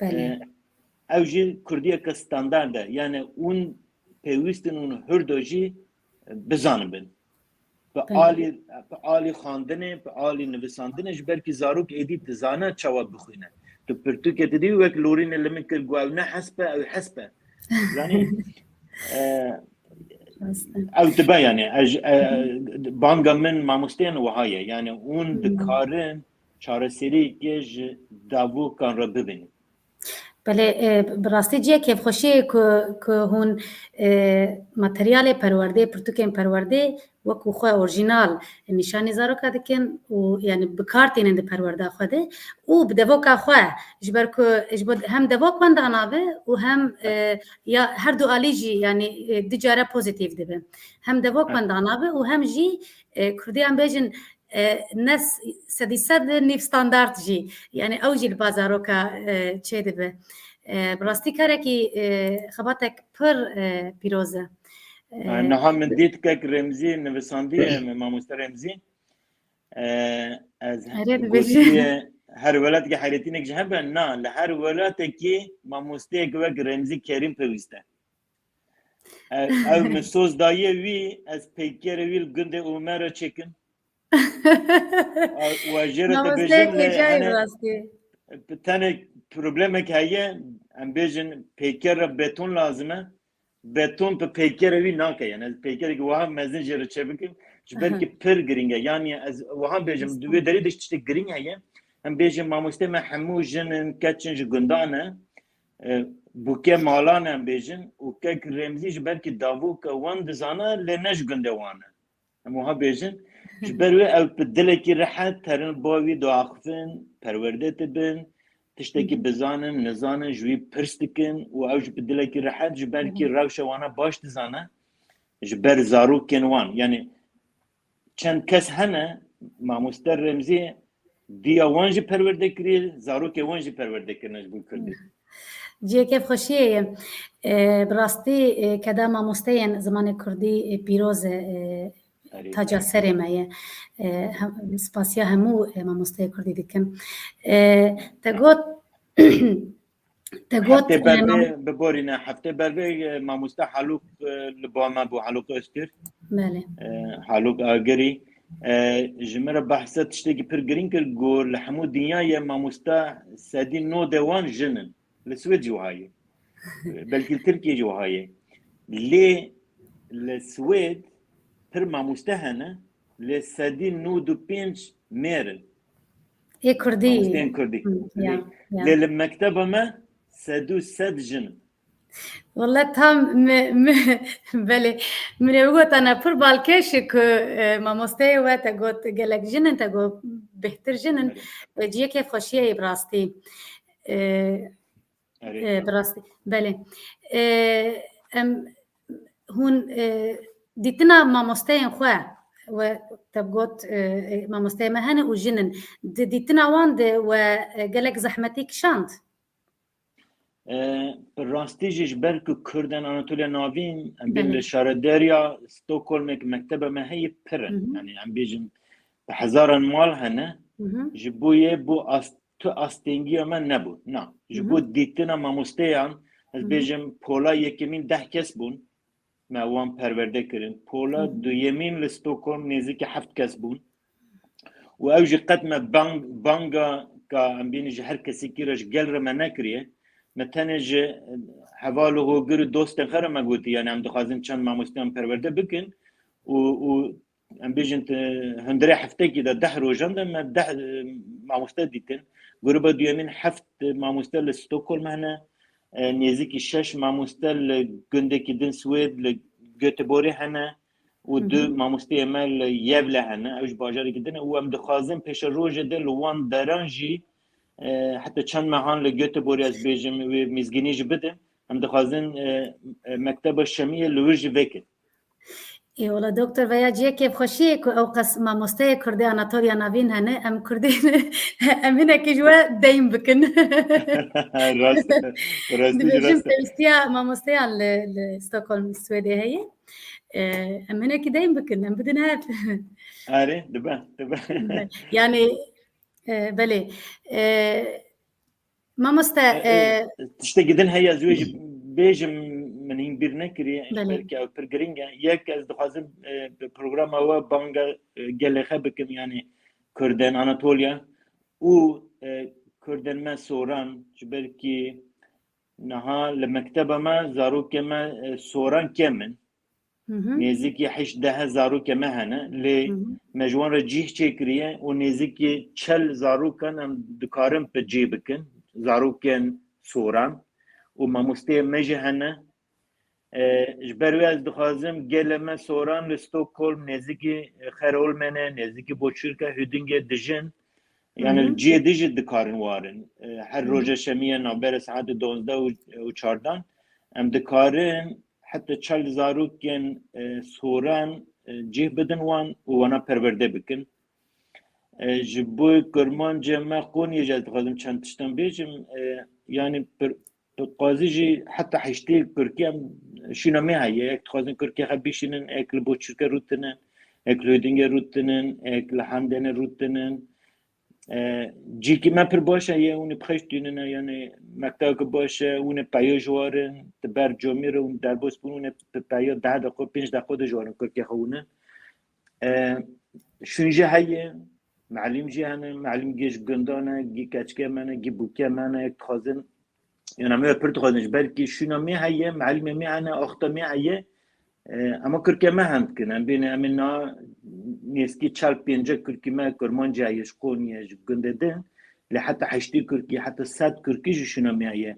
Belê. e, ew jî Kurdiyeke standard e. Yani hûn pêwîstin hûn hurdo jî bizanibin. Bi alî, bi alî xwendinê, bi alî nivisandinê, ji ber kî zarok êdî dizane çawa bixwîne. Tu pirtûkê didî wek lorînê li min kir, got, ew ne hesp e, ew hesp e. Zanî, e, ew dibe, yani, ez, e, banga min mamosteyan wiha ye. Yani, hûn dikarin çareseriyekê ji davokan re bibînin. Belê, e, bi rastî cihê kêfxweşiyê ku, ku hûn, e, materyalê perwerdê, pirtûkên perwerdê wekî xwe orjînal nîşanî zaroka dikin û, yani, bi kar tînin di perwerda xwe de û bi devoka xwe, ji ber ku ji bo hem devok wenda nabe û hem, e, ya her du alî jî, yani, e, du care pozîtîf dibe. Hem devok wenda nabe û hem jî, e, Kurdiyan bêjin, e, ne s-, sedî sed nîv standart jî. Yani ew jî li ba zaroka, e, çêdibe. E, bi rastî karekî, e, xebatek pir, e, pîroz e. E, niha min dît kek Remzî nivisandiye, me mamoste Remzî. E, ez gotiye, her welatekî heyretînek ji hebe, na, li her welatekî mamosteyek wek Remzî Kerîm pêwîst e. Ev, ev min soz daye wî, ez peykerê wî li gundê Omer re çêkim. Wa jê re te bêjim, lê hene, tenê problemek heye, em bêjin peyker re beton lazim e. Beton bi peykerê wî nake, yani ez peykerekî wiha mezin jê re çê bikim, ji ber kî pir girîng e. Yani ez wiha bêjim, di wê derê de tiştek girîng heye. Em bêjin, mamoste me hemû jin in, keç in, ji gundan e. E, bûke malan e, em bêjin, û kek Remzî ji ber kî davoka wan dizane, lê ne ji gundê wan e. Em wiha bêjin, ji ber wê ew bi dilekî rehet terin ba wî diaxivin, perwerde dibin, tiştekî bizanin, nizanin, ji wî pirs dikin û ew jî bi dilekî rehet, ji ber kî rewşa wana baş dizane, ji ber zarokên wan. Yani çend kes hene, mamoste Remzî diya wan jî perwerde kiriye, zarokê wan jî perwerde kirine ji bo kurdî. Cihê kêfxweşiyê ye. E, bi rastî, e, keda mamosteyên zimanê kurdî, e, pîroz e, e, taca serê me ye. E, hem, spasiya hemû, e, mamosteyê kurdî dikim. E, te got, te got, heftê bervê, biborîne, heftê bervê, e, mamoste Halûk, e, li ba me bû, Halûk Öztürk. Belê. E, Halûk Agirî. E, ji min re behsa tiştekî pir girîng kir, got, li hemû dinyayê mamoste sedî nod ê wan jin in. Li Swêd jî wiha ye. Belkî li Tirkiyê jî wiha ye. Lê li Swêd pir mamoste hene, lê sedî nod û pênc mêr in. Ê kurdî. Mamosteyên kurdî. Lê, lê li mekteba me sed û sed jin in. Wele tam mi, mi, belê. Min ê bigotana pir balkêş e ku, e, mamosteyê we te got gelek jin in, te got bêhtir jin in. E, cihê kêfxweşiyê ye bi rastî. E, E, bi rastî, belê. E, em, hûn, e, dîtina mamosteyên xwe, we te got, e, e, mamosteyê me hene û jin in. Di dîtina wan de we, e, gelek zehmetî kişand? E, bi rastî jî ji ber ku Kurd in Anatoliya Navîn, em bên li şaredariya Stockholmê ku mekteba me heye pir in. Yani em bêjin bi hezaran mal hene. Ji bo yê bo ast tu astengiya me nebû. Na, ji bo dîtina mamosteyan, ez bêjim pola yekemîn deh kes bûn, me wan perwerde kirin. Pola duyemîn li Stockholm nêzîkî heft kes bûn. Û ew jî qet me bang, banga ka em bînin ji her kesekî re ji gel re me nekiriye. Me tenê ji heval û hogir û dostên xwe re me gotî, yani em dixwazin çend mamosteyan perwerde bikin û, û em bêjin, hundirê heftekî de, deh rojan de me deh, e, mamoste dîtin. Gruba duyemîn heft mamoste li Stockholm hene. E, nêzîkî şeş mamoste li gundekî din Swêd, li Göteborgê hene û du mamosteyê me li Yevle hene. Ew ji bajarekî din e û em dixwazin pêşerojê de li wan deran jî, e, heta çend mehan li Göteborgê ez bêjim wê mîzgînî jî bidin. Em dixwazin, e, e, mekteba Şemiyê li wir jî vekin. Ê, wela doktor, veya cihê kêfxweşiyê ku ew qas mamosteyê Kurdê Anatoliya Navîn hene, em Kurdê, em hinekî ji we deyn bikin. Rast e, rastî jî rast e. Pêwîstiya mamosteyan li, li Stockholm, Swêdê heye. Ee, em hinekî deyn bikin, em bidin hev. Erê, dibe, dibe. Yani, e, belê. E, Mamoste, e, e, tiştekî din heye, ez wê jî bêjim, min hîn bîr nekiriye, ji Belê. ber ku ew pir giring e. Yek, ez dixwazim, e, bi programa we banga, e, gelê xwe bikim, yanî Kurdên Anatoliya û, e, Kurdên me soran, ji ber ku niha li mekteba me zarokê me, e, soran kêm in. Hı hı. Nêzîkî heşt deh zarokê me hene, lê Hı hı. me ji wan re cîh çêkiriye û nêzîkî çel zarokan em dikarin bi cî bikin, zarokên soran û mamosteyê me jî hene. E, ji ber wê ez dixwazim gelê me soran li Stockholm, nêzîkî Xerolmene, nêzîkî Boçûrka Hûdingê dijin. Yanî Hı hı. li cihê din jî dikarin warin. E, her Hı hı. roja şemiyê navbera saetê duwazdeh û, û çardan em dikarin heta çel zarokên, e, soran, e, cih bidin wan û wana perwerde bikin. E, ji bo kurmancê me Qonyê jî ez dixwazim çend tiştan bêjim. E, yanî pir-, bi qazî jî heta heştê kurkî em şûna me heye. Ek dixwazin kurkê xwe bişînin, ek li Boçûrke rûtinin, ek li Hûdingê rûtinin, ek li Hendêne rûtinin. E, cîkî me pir baş e, yê hûn ê bi xweş tînine, yanî mektebeke baş e, hûn ê peyo ji warin, di ber comî re hûn derbas bûn, hûn ê bi peyo deh deqo, pênc deqo de ji warin kurkê xwe hûnin. E, şûn jî heye, melim jî hene, melim gê ji gundan e, gê keçikê me ne, gê bûkê me ne, dixwazin, yanî em ê pir dixwazin, ji ber ku şûna me heye, melimê me hene, axta me heye, e, em ê kurkê me hend dikin. Em bêne, em ê na nêzîkî çar pênc kurkî me kurmancî heye ji Qonyê, ji gundê din, lê heta heştê kurkî, heta sed kurkî jî şûna me heye.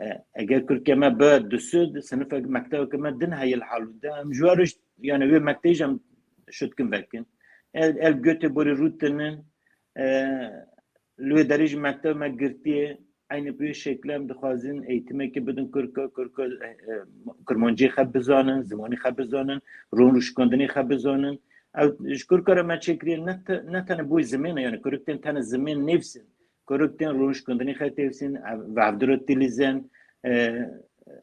E, eger kurkê me bi du sed, sinifek, mektebeke me din heye li halû de, em ji we re, yanî wê mektebê jî em şitkin vekin. El, el götê borî rûtinin, e, li wê derê jî mekteb me girtiye, eynî bi wê şekle em dixwazin eğitimekê bidin kurka, kurka, e, e, kurmancî xwe bizanin, zimanî xwe bizanin, ron rûşkandinê xwe bizanin. Ew ji kurka re me çêkiriye ne te-, ne tenê bo zimên e, yanî kurik tên tenê zimên nivîsin, kurik tên ron rûşkandinê xwe têvîsin, ev-, vevdiro tilîzen, e,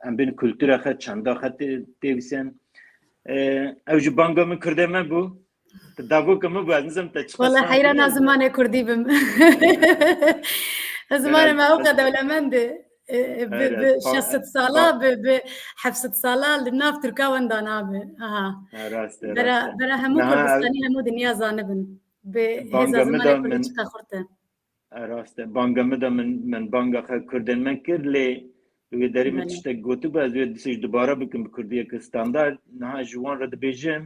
em bên kultura xwe, çanda xwe tê-, têvîsin. E, ew jî banga min kurdê me bû. Tu davoka min bû, ez nizam te çiqas Wala heyrana zimanê kurdî bim. Zimanê me ewqe dewlemend e. E, bi, Here, bi pa-, şeş sed sala, pa- bi, bi heft sed sala li nav Tirka wenda nabe. Aha. Ha, rast e, Bera, rast e. bera hemû Niha ev Kurdistanî, hemû dinya zanibin. Bi hêza banga min zimanê da kurdî min çiqa xurt e. E, rast e. Banga min da min, min banga xwe kurdên me kir, lê li wê derê min Belê. tiştek gotibû, ez wê dîsa jî dubare bikim bi kurdiyeke standard. Niha ji wan re dibêjim,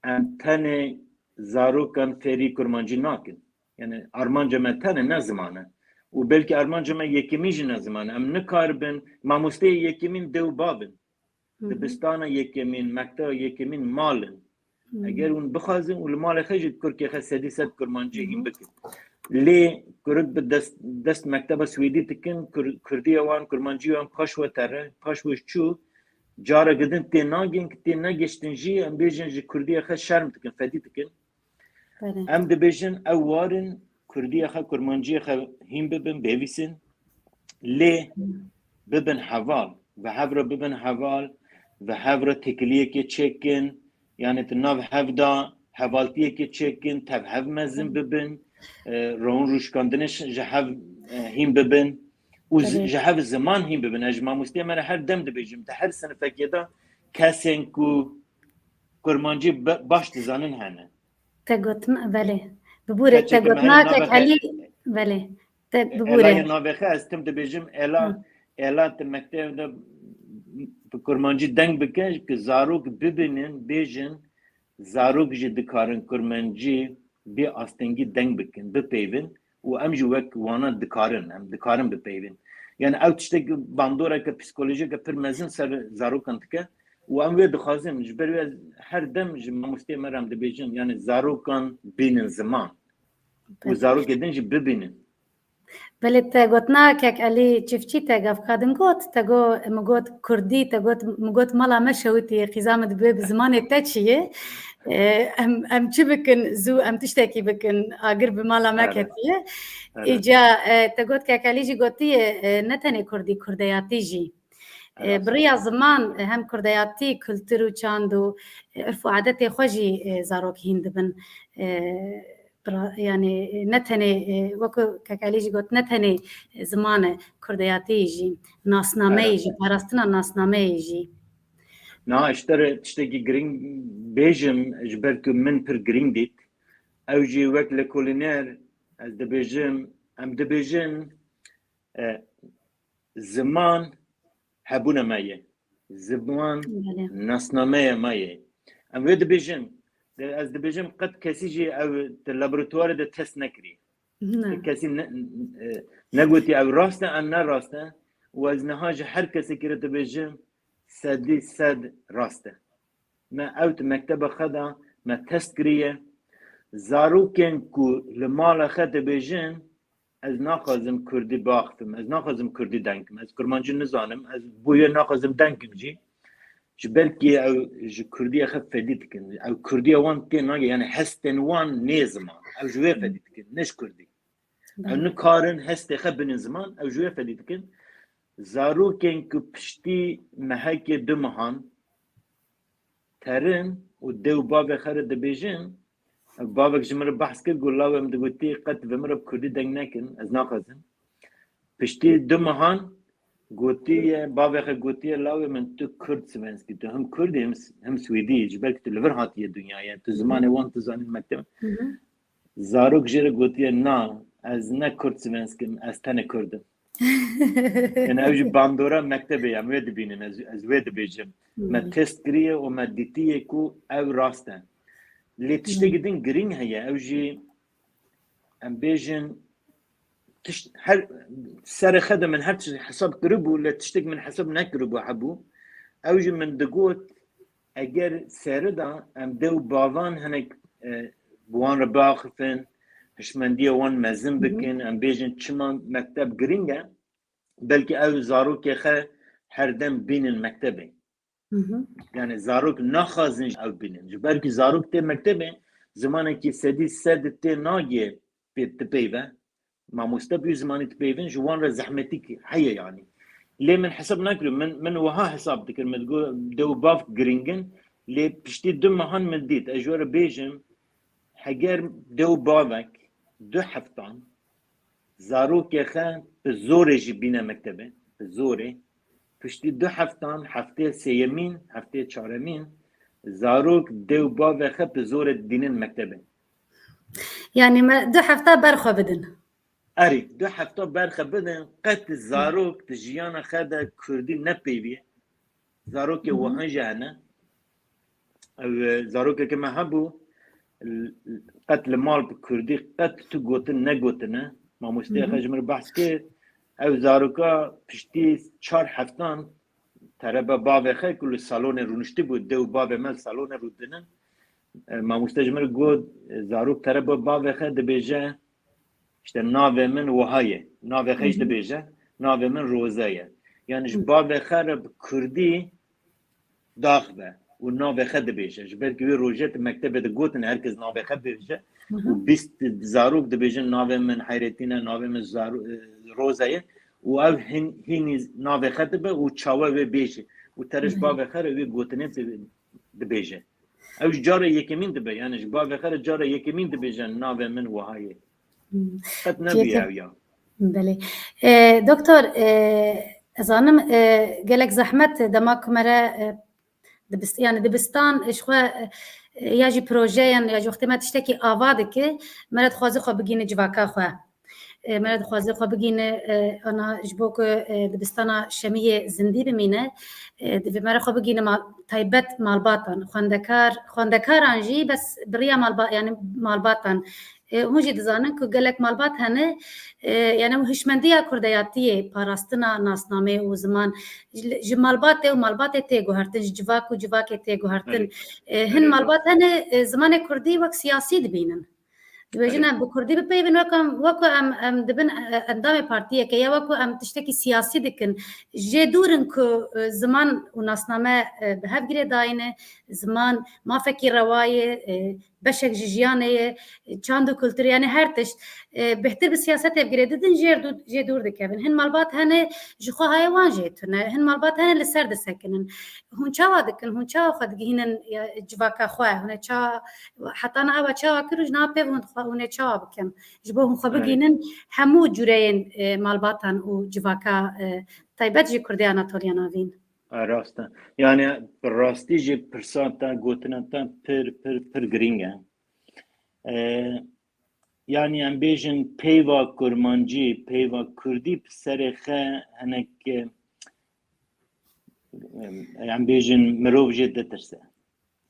em tenê zarokan fêrî kurmancî nakin. Yani armanca me tenê ne ziman e. Û belkî armanca me yekemîn jî ne ziman e. Em nikaribin, mamosteyê yekemîn dê û bav in. Hı hı. Dibistana yekemîn, mekteba yekemîn mal in. Hı hı. Eger hûn bixwazin û li malê xwe jî kurkê xwe sedî sed kurmancî Hı hı. hîn bikin. Lê kurik bi dest, dest mekteba Swêdî dikin, kur-, kurdiya wan, kurmancî wan paş we tere, paş we çû, careke din tê nagin, ki tê negiştin jî, em bêjin ji kurdiya xwe şerm dikin, fedî dikin. Belê. Em dibêjin, ew warin kurdiya xwe, kurmanciyê xwe hîn bibin, bêvîsin, lê Hı. bibin heval, bi hev re bibin heval, bi hev re têkiliyekê çêkin, yani di nav hev de hevaltiyekê çêkin, tev hev mezin Hı. bibin, e, ron rûşkandinê ş-, ji hev, e, hîn bibin û z-, Belê. ji hev ziman hîn bibin. Ez ji mamosteyê me re her dem dibêjim, di her sinifekê de kesên ku kurmancî be-, baş dizanin hene. Te got, belê. Bibûre, te Keçeke got, me heye nakek navê Elî, belê. Te, e, bibûre. Ela ye navê xwe, ez tim dibêjim, Ela, Hı. Ela, tu mekteb de bi kurmancî deng bike, ki zarok bibînin, bêjin, zarok jî dikarin kurmancî bi astengî deng bikin, bipeyvin û em jî wek wana dikarin, em dikarin bipeyvin. Yani ew tiştek bandoreke psikolojike pir mezin ser zarokan dike û em wê dixwazin, ji ber wê ez her dem ji mamosteyê me re em dibêjin, yani zarokan bînin ziman û Peki. zarokê din jî bibînin. Belê, te gotina kek Elî Çiftçî te gavka din got, te got, min got kurdî, te got, min got mala me şewitî, qîza min dibe bi zimanê te çi ye? E, em, em çi bikin, zû em tiştekî bikin, agir bi mala me Evet. ketiye. Evet. Îca, e, te got kek Elî jî gotiye, e, ne tenê kurdî, kurdeyatî jî. E, Evet. bi riya ziman, e, hem kurdeyatî, kultur û çand û, e, urf û adetê xwe jî, e, zarok hîn dibin. E, Bira-, yani, ne tenê, e, wekî kek Elî jî got, ne tenê ziman e, kurdeyatî jî, nasnameyê Evet. jî, parastina nasnameyê jî. Niha ji te re tiştekî girîng bêjim, ji ber ku min pir girîng dît. Ew jî wek lekolîner, ez dibêjim, em dibêjin, e, ziman hebûna me ye. Ziman Belê. nasnameya me ye. Em wê dibêjin. De-, ez dibêjim, qet kesî jî ew di laboratuwarê de test nekirî. Ne. Kesî ne, e, negotî ew rast e an ne rast e. Û ez niha ji her kesekî re dibêjim, sedî sed rast e. Me ew di mekteba xwe de me test kiriye. Zarokên ku li mala xwe dibêjin, ez naxwazim kurdî biaxivim, ez naxwazim kurdî deng kim, ez kurmancî nizanim, ez bo wê naxwazim deng kim jî. Ji ber ku ew ji kurdiyê xwe fedî dikin. Ew kurdiya wan tê nagê, yani hestên wan nê ziman. Ew ji wê fedî dikin, ne ji kurdî. Ew Belê. nikarin hestê xwe binin ziman, ew ji wê fedî dikin. Zarokên ku piştî mehekê du mehan terin û dê û bavê xwe re dibêjin, bavek ji min re behs kir, got, lawê min digotî, qet ve min re bi kurdî deng nekin, ez naxwazim. Piştî du mehan gotiye, bavê xwe gotiye, lawê min, tu kurd svenskî, tu him kurdî, him, him swêdî, ji ber ku tu li vir hatiye dinyayê, tu zimanê wan tu zanî mekteb. Hı hı. Zarok jê re gotiye, na, ez ne kurd svensk im, ez tenê kurd im. Yani ew jî bandora mektebê ye, em wê dibînin, ez, ez wê dibêjim. Me Hmm. test kiriye û me dîtiye ku ew rast e. Lê tiştekî Hmm. din girîng heye, ew jî em bêjin, tişt, her serê xwe de min her tişt hesab kiribû, lê tiştek min hesab nekiribû hebû. Ew jî min digot, eger seri de em dê û bavan hinek, e, bi wan re biaxifin, hişmendiya wan mezin Hı hı. bikin, em bêjin çima mekteb girîng e, belkî ew zarokê xwe her dem bînin mektebê. Hı hı. Yani zarok naxwazin ew bînin. Ji ber ku zarok tê mektebê, zimanekî sedî sed tê nagê pê dipeyve. Mamoste bi wî zimanî dipeyvin, ji wan re zehmetîk heye yani. Lê min hesab nekirî, min, min wiha hesab dikir, min digot, dê û bav girîng in, lê piştî du mehan min dît. Ez ji we re bêjim, heger dê û bavek du heftan zarokê xwe bi zorê jî bîne mektebê, bi zorê, piştî du heftan, heftê sêyemîn, heftê çaremîn, zarok dê û bavê xwe bi zorê dînin mektebê. Yani me du hefta ber xwe bidin. Erê, du hefta ber xwe bidin, qet zarok di jiyana xwe de kurdî nepeyviye. Zarokê Hı hı. wihan jî hene. Ew, e, zarokeke me hebû, l-, l-, qet li mal bi kurdî qet tu gotin negotine. Mamosteyê Hı hı. xwe ji min re behs kir. Ew zaroka piştî çar heftan terebe bavê xwe ku li salonê rûniştibû, dê û bavê me li salonê rûdinin. E, mamoste ji min re got, e, zarok terebe bavê xwe dibêje, işte navê min wiha ye. Navê xwe jî Hı hı. dibêje, navê min Roze ye. Yani ji Hı. bavê xwe re bi kurdî dax be û navê xwe dibêje. Ji ber ku wê rojê di mektebê de gotin her kes navê xwe bêje. Hı hı. Û bîst zarok dibêjin navê min Hayretîn e, navê min Zaro-, e, Roze ye. Û ew hîn-, hînî navê xwe dibe û çawe wê bêje. Û tere ji Hı hı. bavê xwe re wê gotinê di-, dibêje. Ew ji cara yekemîn dibe, yani ji bavê xwe re cara yekemîn dibêje navê min wiha ye. Hmm. Qet nebûye Kêfek. ew ya. Belê. E, doktor, e, ez zanim, e, gelek zehmet dema ku me re, e, dibist-, yani dibistan, e, ji xwe, e, ya jî projeyan, ya jî wextê me tiştekî ava dike, me re dixwaze xwe bigihîne civaka xwe. E, me re dixwaze xwe bigihîne, e, ana ji bo ku, e, dibistana Şemiyê zindî bimîne, e, divê me re xwe bigihîne ma-, taybet malbatan, xwendekar, xwendekaran jî bes bi riya malba-, yani malbatan. E, hûn jî dizanin ku gelek malbat hene, e, yani ew hişmendiya kurdeyatiyê, parastina nasnameyê û ziman ji, ji malbatê û malbatê tê guhertin, ji civak û civakê tê guhertin. Evet. E, hin Evet. malbat hene, e, zimanê kurdî wek siyasî dibînin. Dibêjin Erê. em bi kurdî bipeyvin, wek em, wek em, em dibin, e, endamê partiyeke ya, wek em tiştekî siyasî dikin. Jê dûr in ku, e, ziman û nasname, e, bi hev girê dayine, ziman mafekî rewa ye, e, beşek ji jiyanê ye, e, çand û kultur, yani her tişt, e, bêhtir bi siyasetê bi girê didin, jê dû-, jê dûr dikevin. Hin malbat hene ji xwe hayê wan jê tune, hin malbat hene li ser disekinin. Hûn çawa dikin? Hûn çawa xwe digihînin, ya, civaka xwe? Hûn ê ça-, heta niha we çawa kir û ji niha pê ve hûn xwe, hûn ê çawa bikin? Ji bo hûn xwe Erê. bigihînin hemû cûreyên, e, malbatan û civaka, e, taybet jî Kurdê Anatoliya Navîn. E, rast e. Yani bi rastî jî pirsa te, gotina te pir, pir, pir girîng e. E, yani em bêjin peyva kurmancî, peyva kurdî bi serê xe hinek, e, em bêjin mirov jê ditirse.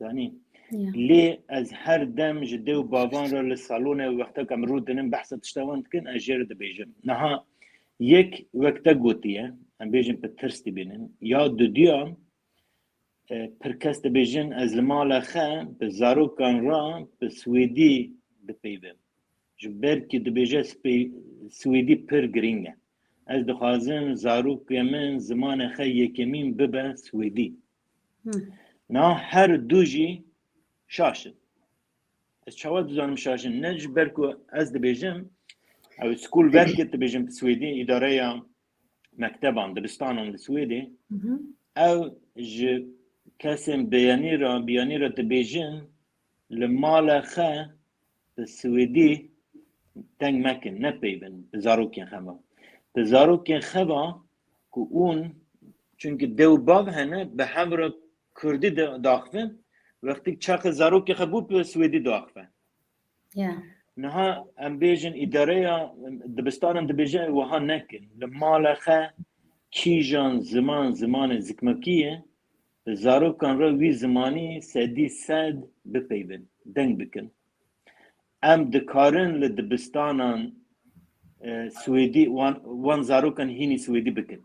Zanî? Ya. Lê ez her dem ji dê û bavan re li salonê wextek em rûdinin behsa tişta wan dikin, ez jê re dibêjim. Niha yek wek te gotiye, em bêjin bi tirs dibînin. Ya dudiya, e, pir kes dibêjin, ez li mala xe bi zarokan re bi swêdî dipeyvim. Ji ber kî dibêje spey-, swêdî pir girîng e. Ez dixwazim zarokê min zimanê xe yekemîn bibe swêdî. Hı. Na her du jî şaş in. Ez çawa dizanim şaş in? Ne ji ber ku ez dibêjim, ew schoolverket dibêjim bi swêdî, îdareya mekteban, dibistanan li Swêdê, Hı hı. ew ji kesên biyanî re, biyanî re dibêjin, li mala xe bi swêdî deng mekin, nepeyvin bi zarokên xe ve. Bi zarokên xe ve ku hûn, çunkî dê û bav hene, bi hev re kurdî de daxivin, wextî çaxê zarokê xe bû bi swêdî daxive. Ya. Niha em bêjin îdareya dibistanan dibêje wiha nekin. Li mala xe kîjan ziman, zimanê zikmakî ye, bi zarokan re wî zimanî sedî sed bipeyvin, deng bikin. Em dikarin li dibistanan, e, swêdî wan, wan zarokan hînî swêdî bikin.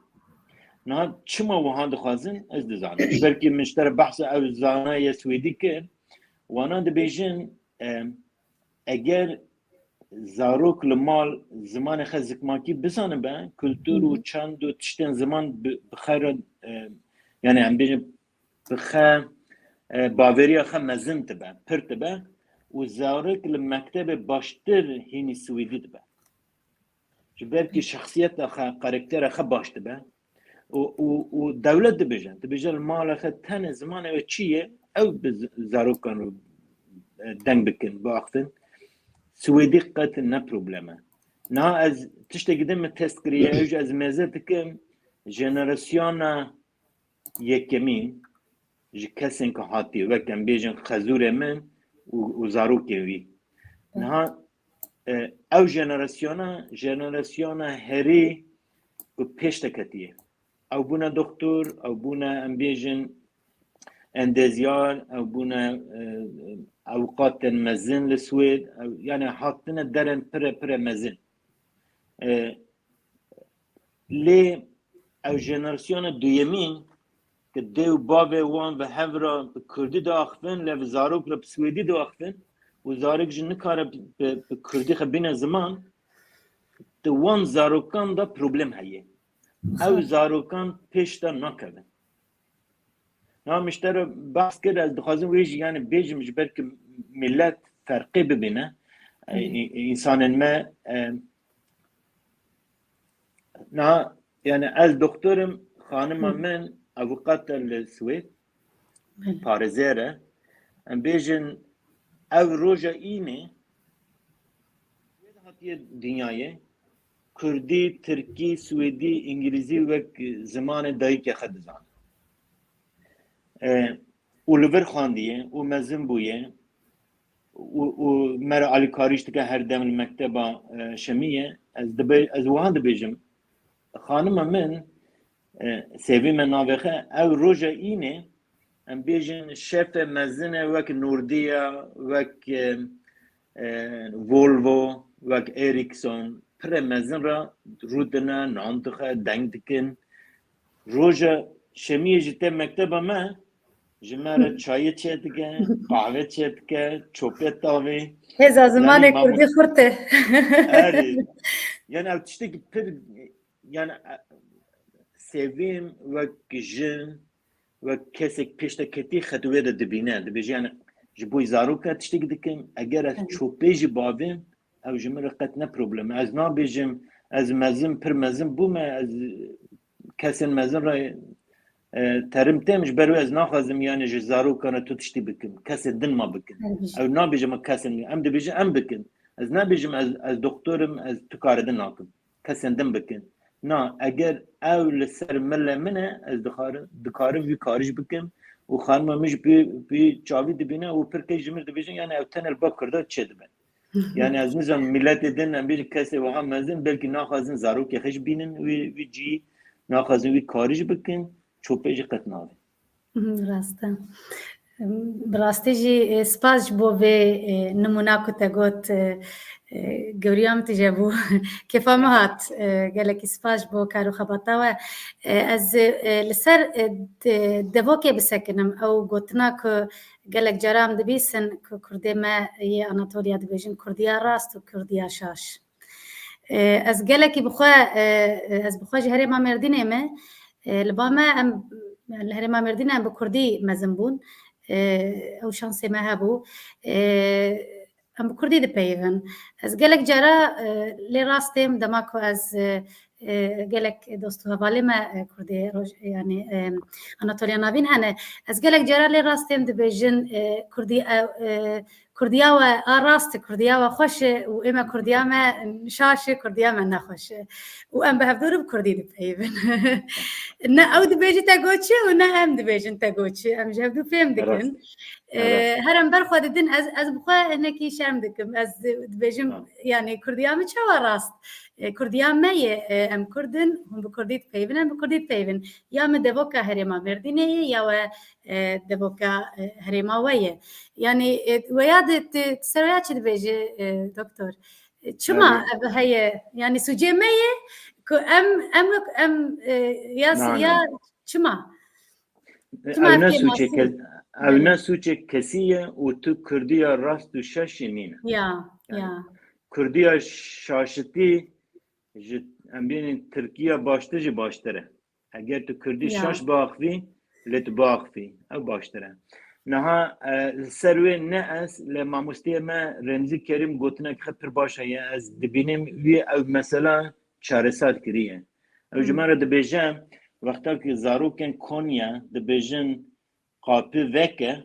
Niha çima wiha dixwazin, ez dizanim. Belkî min ji te re behsa ew zanaye swêdî kir. Wana dibêjin, e, eger zarok li mal zimanê xe zikmakî bizanibe, kultur û Hı hı. çand û tiştên ziman bi, bi xwe re, e, yani em bêjin bi xe, e, baveriya xe mezin dibe, pir dibe û zarok li mektebê baştir hînî swêdî dibe. Ji ber kî şexsiyeta xe, karaktera xe baş dibe. Û, û, û dewlet dibêje, dibêje li mala xe tenê zimanê we çi ye, ew bi z-, zarokan re, e, deng bikin, biaxivin. Swêdî qet ne problem e. Niha ez tiştekî din min test kiriye, ew jî ez mêze dikim, jenerasyona yekemîn ji kesên ku hatiye, wek em bêjin xezûrê min û, û zarokên wî. Niha, e, ew jenerasyona, jenerasyona herî ku pêş de ketiye. Ew bûne doktor, ew bûne, em bêjin, endezyar, ew bûne, e, ewqatên mezin li Swêd, ew, yani hatine derên pire, pire mezin. E, lê ew jenerasyona duyemîn ku dê û bavê wan bi hev re bi kurdî diaxivin, lê bi zarok re bi swêdî diaxivin û zarok jî nikare bi, bi, bi kurdî xwe bîne ziman, di wan zarokan de problem heye. Ew Xwe. zarokan pêş de nakevin. Na min ji te re behs kir, ez dixwazim wê jî, yani, bêjim, ji ber ku milet ferqê bibîne. E, Hı. î-, însanên me, e, na, yani, ez doktor im, xanima Hı. min avûkat e li Swêd, Belê. parêzer e. Em bêjin, ev roja înê, Swêd hatiye dinyayê, kurdî, tirkî, swêdî, îngilîzî wek zimanê dayikê xwe dizane. E, û li vir xwendiye û mezin bûye û, û me re alîkarî jî dike her dem li mekteba, e, şemiyê. Ez dibe-, ez wiha dibêjim, xanima min, e, Sevîm e navê xwe, ew roja înê, em bêjin şefê mezin e, wek Nordî ye, wek, e, e, Volvo, wek Ericsson, pire mezin re rûdine, nan dixe, deng dikin. Roja şemiyê jî tê mekteba me, ji me re çayê çêdike, qahve çêdike, çopê tavê. Hêza zimanê Yanî, mamoste- kurdî xurt e. Erê. Yani ev tiştekî pir, yani, e, Sevîm wek jin, wek kesek pêş te ketî xet wê de dibîne. Dibêje, yani, ji bo zaroka tiştekî dikim, eger ez Evet. çopê jî bavêm, ew ji min re qet ne problem e. Ez nabêjim, ez mezin, pir mezin bûme, ez kesên mezin re, e, terim têm, ji ber wê ez naxwazim, yani, ji zarokan re tu tiştî bikim. Kesê din ma bikin. Tabii. Ew nabêje me kesên, em dibêjin em bikin. Ez nabêjim ez, ez doktor im, ez tu karê din nakim. Kesên din bikin. Na, eger ew li ser milê min e, ez dixarim, dikarim wî karî jî bikim û xanima min jî pê, pê çavî dibîne û pir kêş ji min dibêjin, yani ew tenê li ba Kurda çêdibe. Yani ez nizanim miletê din, em bêjin kesê wiha mezin, belkî naxwazin zarokê xwe jî bînin wî, wî cî, naxwazin wî karî jî bikin, çopê jî qet navê. Mhm, rast e. Bi rastî jî, e, spas ji bo vê, e, nimûna ku te got, e, e, gewriya min tije bû. Kêfa min hat, e, gelekî spas ji bo kar û xebata we. E, ez, e, li ser, e, de-, devokê bisekinim. Ew gotina ku gelek cara em dibîsin ku Kurdê me yê Anatoliya dibêjin Kurdiya rast û Kurdiya şaş. E, ez gelekî bi xwe, e, ez bi xwe ji herêma Mêrdînê me. E, li ba me em, li herêma Mêrdînê em bi Kurdî mezin bûn. E, ew şansê me hebû. E, em bi Kurdî dipeyivin. Ez gelek cara, e, lê rastêm dema ku ez, e, e, gelek dost û hevalê me, e, Kurdê roj-, yani, e, Anatoliya Navîn hene. Ez gelek cara lê rastêm dibêjin, e, Kurdî, e, e, Kurdiya we a rast e, Kurdiya we xweş e û ê me Kurdiya me şaş e, Kurdiya me nexweş e. Û em bi hevdû re bi Kurdî dipeyivin. Ne ew dibêjî te got çi û ne em dibêjin te got çi. Em ji hevdû fêm dikin. Rast. E, Rast. Her em ber xwe didin, ez, ez bi xwe hinekî şerm dikim. Ez dibêjim, Ha. yani Kurdiya min çawa rast? E, Kurdiya me ye, e, em Kurd in, hûn bi Kurdî dipeyivin, em bi Kurdî dipeyivin. Ya min devoka herêma Mêrdînê ye, ya we, e, devoka, e, herêma we ye. Yani, e, weya di, ti, ti ser weya çi dibêje, e, doktor? E, çima Yani ev heye? Yani sûcê me ye ku em, em wek, em, e, ya, Na, ya na. çima? Çima Ew ev ne kêmasî? sûcê kes-, ew Belê. ne sûcê kesî ye û tu Kurdiya rast û şaş jî nîne. Ya, Yani ya. Kurdiya şaşitî ji, em bînin Tirkiya baştir jî baştir e. Eger tu Kurdî Ya. şaş biaxivî, lê tu biaxivî, ew baştir e. Niha, e, li ser wê ne ez, lê mamosteyê me Remzî Kerîm gotinek xwe pir baş heye. Ez dibînim wî ew mesela çareser kiriye. Ew ji Hmm. me re dibêje, wexta ku zarokên Konya dibêjin qapî veke,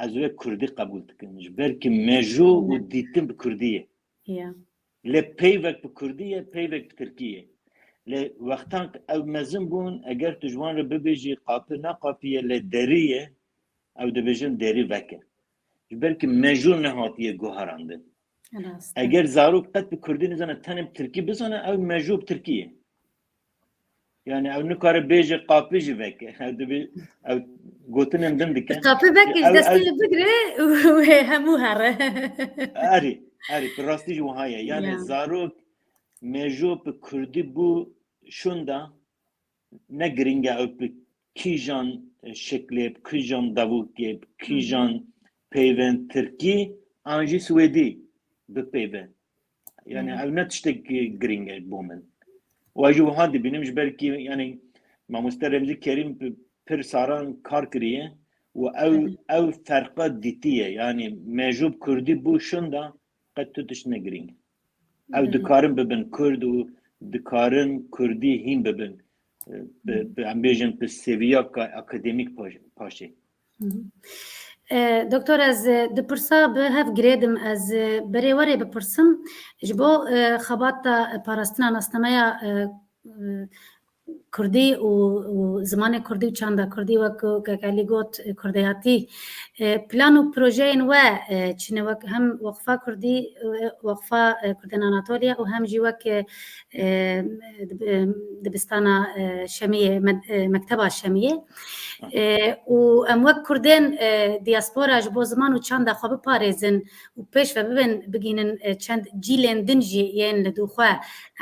ez wê Kurdî qebûl dikim. Ji ber ku mejû û Hı. dîtin bi Kurdî ye. Ya. Lê peyvek bi Kurdî ye, peyvek bi Tirkî ye. Lê wextan ku ew mezin bûn, eger tu ji wan re bibêjî qapî ne qapî ye, lê derî ye, ew dibêjin derî veke. Ji ber ku mejû nehatiye guherandin. Rast e. Eger zarok qet bi Kurdî nizane, tenê bi Tirkî bizane, ew mejû bi Tirkî ye. Yani ew nikare bêje qapî jî veke. Ew dibê, ew gotinên din dike. Qapî veke, ji Ew, destê ew li bigire û wê hemû here. Erê, erê, bi rastî jî wiha ye. Yani Ya. zarok mejû bi Kurdî bû şûnda ne giring e ew bi kîjan şeklê, bi kîjan davûkê, bi Hı hı. kîjan peyvên Tirkî an jî Swêdî bipeyve. Yani Hı. ew ne tiştek giring e bo min. Û ez jî wiha dibînim, ji ber kî, yani, mamoste Remzî Kerîm bi pir saran kar kiriye û ew, Hı hı. ew ferqa dîtiye. Yani mejû bi Kurdî bû şûnda qet tu tişt ne giring. Ew Hı hı. dikarin bibin Kurd û dikarin Kurdî hîn bibin. Bi, Hı. bi, em bêjin bi seviya ka-, akademîk paş-, paşê. Hı hı. E, doktor, ez, e, du pirsa bi hev girêdim. Ez, e, berê werê bipirsim. Ji bo, e, xebata, e, parastina nasnameya, e, e, Kurdî û, û zimanê Kurdî û çanda Kurdî, wek ku Kek Elî got, e, Kurdeyatî, e, plan û projeyên we, e, çi ne, wek hem Weqfa Kurdî, e, Weqfa, e, Kurdên Anatoliya û hem jî wek, e, e, dib-, e, dibistana, e, Şemiyê, med-, e, Mekteba Şemiyê. E, û em wek Kurdên, e, diaspora ji bo ziman û çanda xwe biparêzin û pêş ve bibin, bigînin, e, çend cîlên din jî yên li dû xwe,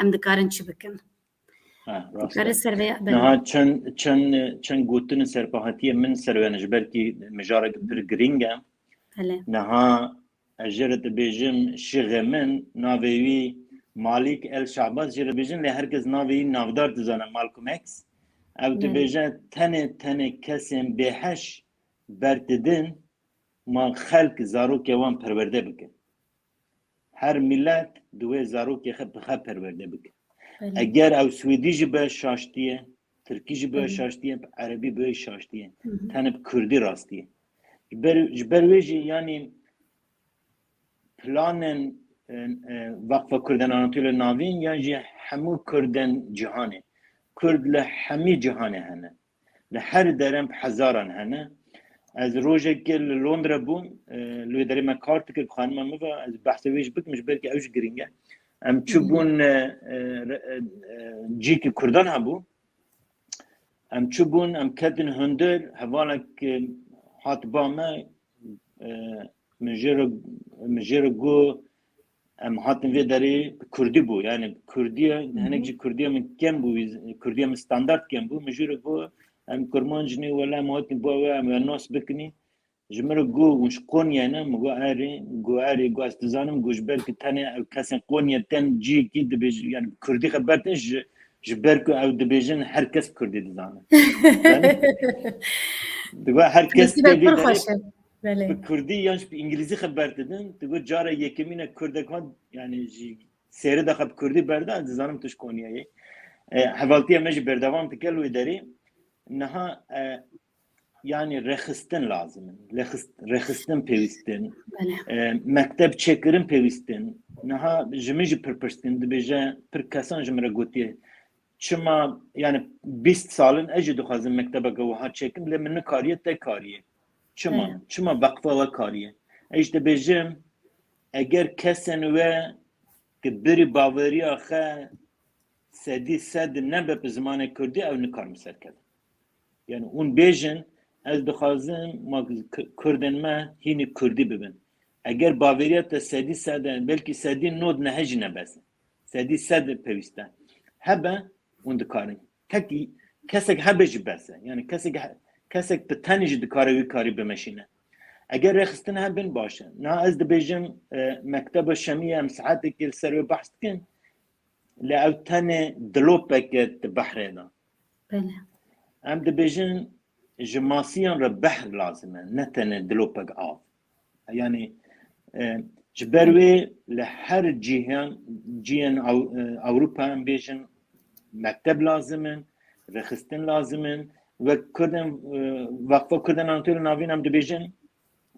em dikarin çi bikin? Ha, rast Dikare e. ser vê, belê. Niha çend, çend, çend gotin û serpehatiyê min ser we ne, ji ber kî mijarek pir girîng e. Belê. Niha ez jê re dibêjim şixê min, navê wî Malik El Şahbaz jê re dibêjin, lê her kes navê wî navdar dizane, Malcolm X. Ew Belê. dibêje, tenê, tenê kesên bêheş berdidin, ma xelk zarokê wan perwerde bikin. Her milet divê zarokê xwe bi xwe perwerde bike. Belê. Eger ew Swêdî jî be şaştiye, Tirkî jî be Belê. şaştiye, bi Erebî be şaştiye. Hı hı. Tenê bi Kurdî rastiye. Ji ber, ji ber wê jî, yanî, planên e, e, Vakfa Kurden Anatoliya Navîn yan jî hemû Kurden cîhanê. Kurd li hemî cîhanê hene. Li her derem bi hezaran hene. Ez rojekê li Londra bûm, e, li wê derê me kar dikir, bi xanima min ve, ez behsê wê jî bikim, ji ber ku ew jî girîng e. Em çûbûn, e, e, re-, e, e, cîkî Kurdan hebû. Em çûbûn, em ketin hundir, hevalek, e, hat ba me, e, min jê re, min jê re got, em hatin vê derê bi Kurdî bû. Yani Kurdiye, Hı hı. hinek jî Kurdiya min kem bû, Kurdiya min standart kem bû. Min jê re got, em Kurmanc nî, wele em hatin bo we, em we nas bikinî. Ji min re got, hûn ji Qonyayê ne? Min got, erê. Got, erê, got, ez dizanim, got, ji ber ku tenê ew kesên Qonyayê tên cihekî dibêjin, yani Kurdî xeber din, ji, ji ber ku ew dibêjin, her kes Kurdî dizane. Yani, digot, her kes Destî tê vê pir derê xweş e. Belê. Bi Kurdî yan jî bi Îngilîzî xeber didin. Digot, cara yekemîn e Kurdek hat, yani ji sêrê de xwe bi Kurdî berda, ez dizanim tu ji Konyayê. E, hevaltiya me jî berdewam dike li wê derê. Niha, e, yani rêxistin lazim in. Rêxist-, rêxistin pêwîst in. Belê. E, mekteb çêkirin pêwîst in. Niha ji min jî pir pirs dikin, dibêje, pir kesan ji min re gotiye, çima, yani bîst sal in ez jî dixwazim mektebeke wiha çêkim, lê min nikariye, te kariye. Çima? Belê. Çima vakfa we kariye? Ez jî dibêjim, eger kesên we ki birî baweriya xwe sedî sed nebe bi zimanê Kurdî, ew nikarin serkevin. Yani hûn bêjin, ez dixwazim ma K-, Kurdên me hînî Kurdî bibin. Eger baveriya te sedî sed e, belkî sedî nod neh jî nebes e. Sedî sed pêwîst e. Hebe, hûn dikarin. Tekî kesek hebe jî bes e. Yani kesek he-, kesek bi tenê jî dikare wî karî bimeşîne. Eger rêxistin hebin, baş e. Niha ez dibêjim, e, mekteba Şemiyê em saetekê li ser wê behs dikin. Lê ew tenê dilopeke di behrê de. Belê. Em dibêjin, ji masiyan re behr lazim e, ne tenê dilopek av. Yani, e, ji ber wê li her cîhan, cihên Ew-, e, Ewropa em bêjin mekteb lazim in, rêxistin lazim in. Wek Kurdên, e, Vakfa Kurden Anatoliya Navîn em dibêjin,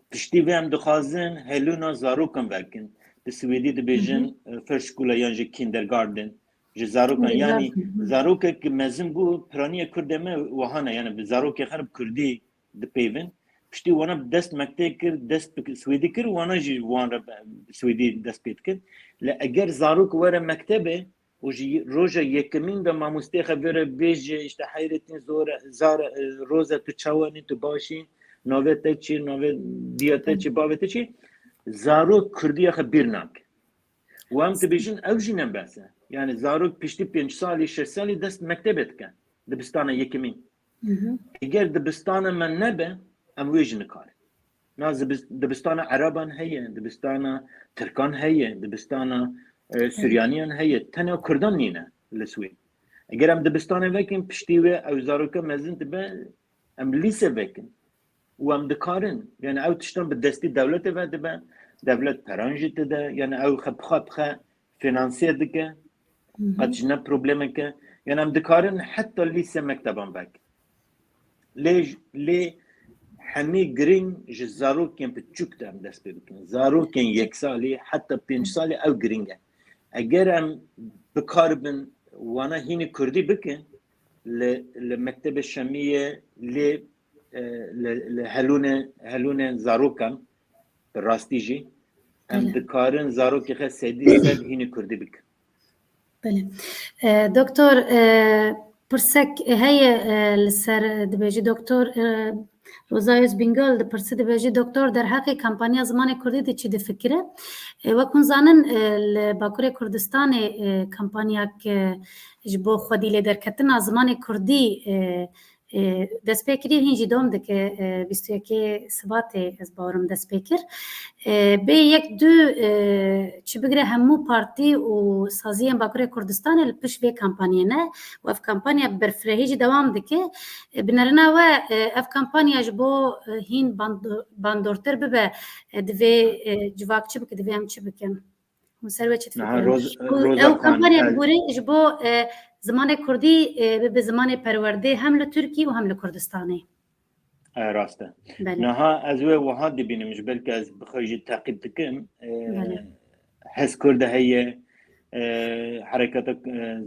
piştî vê em dixwazin helûna zarokan vekin. Bi swêdî dibêjin, Hı hı. e, Förskola yan jî Kindergarten. Ji zarokan, yani Kindergarten, hı. zarokek mezin bû, piraniya Kurdê me wiha ne, yani bi zarokê xwe re bi Kurdî dipeyvin. Piştî wana bi dest mektê kir, dest bi swêdî kir, wana jî wan re bi swêdî dest pê dikir. Lê eger zarok were mektebê, û ji roja yekemîn de mamostê xwe vê re bêje, işte, Hayrettin zor e, zar, e, Roza, tu çawa nî, tu baş î, navê te çi, navê diya te çi, bavê te çi, zarok Kurdiya xwe bîr nake. Û em dibêjin, ew jî ne bes e. Yani zarok piştî pênc salî, şeş salî dest mektebê dike. Dibistana yekemîn. Hı hı. Eger dibistana me nebe, em wê jî nikarin. Na zibis-, dibistana Ereban heye, dibistana Tirkan heye, dibistana, e, Hı. Suryaniyan heye, tenê Kurdan nîne li Swêd. Eger em dibistanê vekin, piştî wê ew zaroka mezin dibe, em lîse vekin. Û em dikarin, yani ew tiştan bi destî dewletê ve dibe, dewlet peran jî dide, yani ew xwe bi xwe, bi xwe finanse dike, Hı hı. qet ji ne problemeke. Yani em dikarin heta lîse mekteban vekin. Lê, lê hemî girîng ji zarokên piçûk de em dest pê bikin. Zarokên yek salî heta pênc salî ew girîng e. Eger em bikaribin wana hînî Kurdî bikin, li, li mektebê Şemiyê lê, e, li, li helûnê, helûnê zarokan, bi rastî jî, em Belê. dikarin zarokê xwe sedî sed hînî Kurdî bikin. Belê. E, doktor, e, pirsek heye, e, li ser, e, dibêjî doktor, e, Roza Özbingöl dipirsî, dibêjî, doktor, derheqê kampanya zimanê Kurdî de çi difikire? E, wek hûn zanin, e, li Bakurê Kurdistanê, e, kampanyak, e, ji bo xwedî lêderketina zimanê Kurdî, e, e, dest pê kiriye, hîn jî dom dike, e, bîst û yekê Sibatê, ez bawerim, dest pê kir. E, bê yek du, e, çi bigire hemû partî û saziyên Bakurê Kurdistanê li pişt vê kampanyê ne û ev kampanya bi berfirehî jî dewam dike. E, bi nerina we, e, ev kampanya ji bo, e, hîn bando-, bandortir bibe, e, divê, e, civak çi bike, divê em çi bikin? Hûn ser wê çi Niha difikirin? Roz-, Û Roza ew Xan, kampanya ez bi gorî ji bo, e, zimanê Kurdî, e, bibe zimanê perwerdê hem li Tirkî û hem li Kurdistanê. E, rast e. Belê. Niha ez wê wiha dibînim, ji ber ku ez bi xwe jî teqîb dikim. E, Belê. Hez Kurd heye, e, hereketa, e,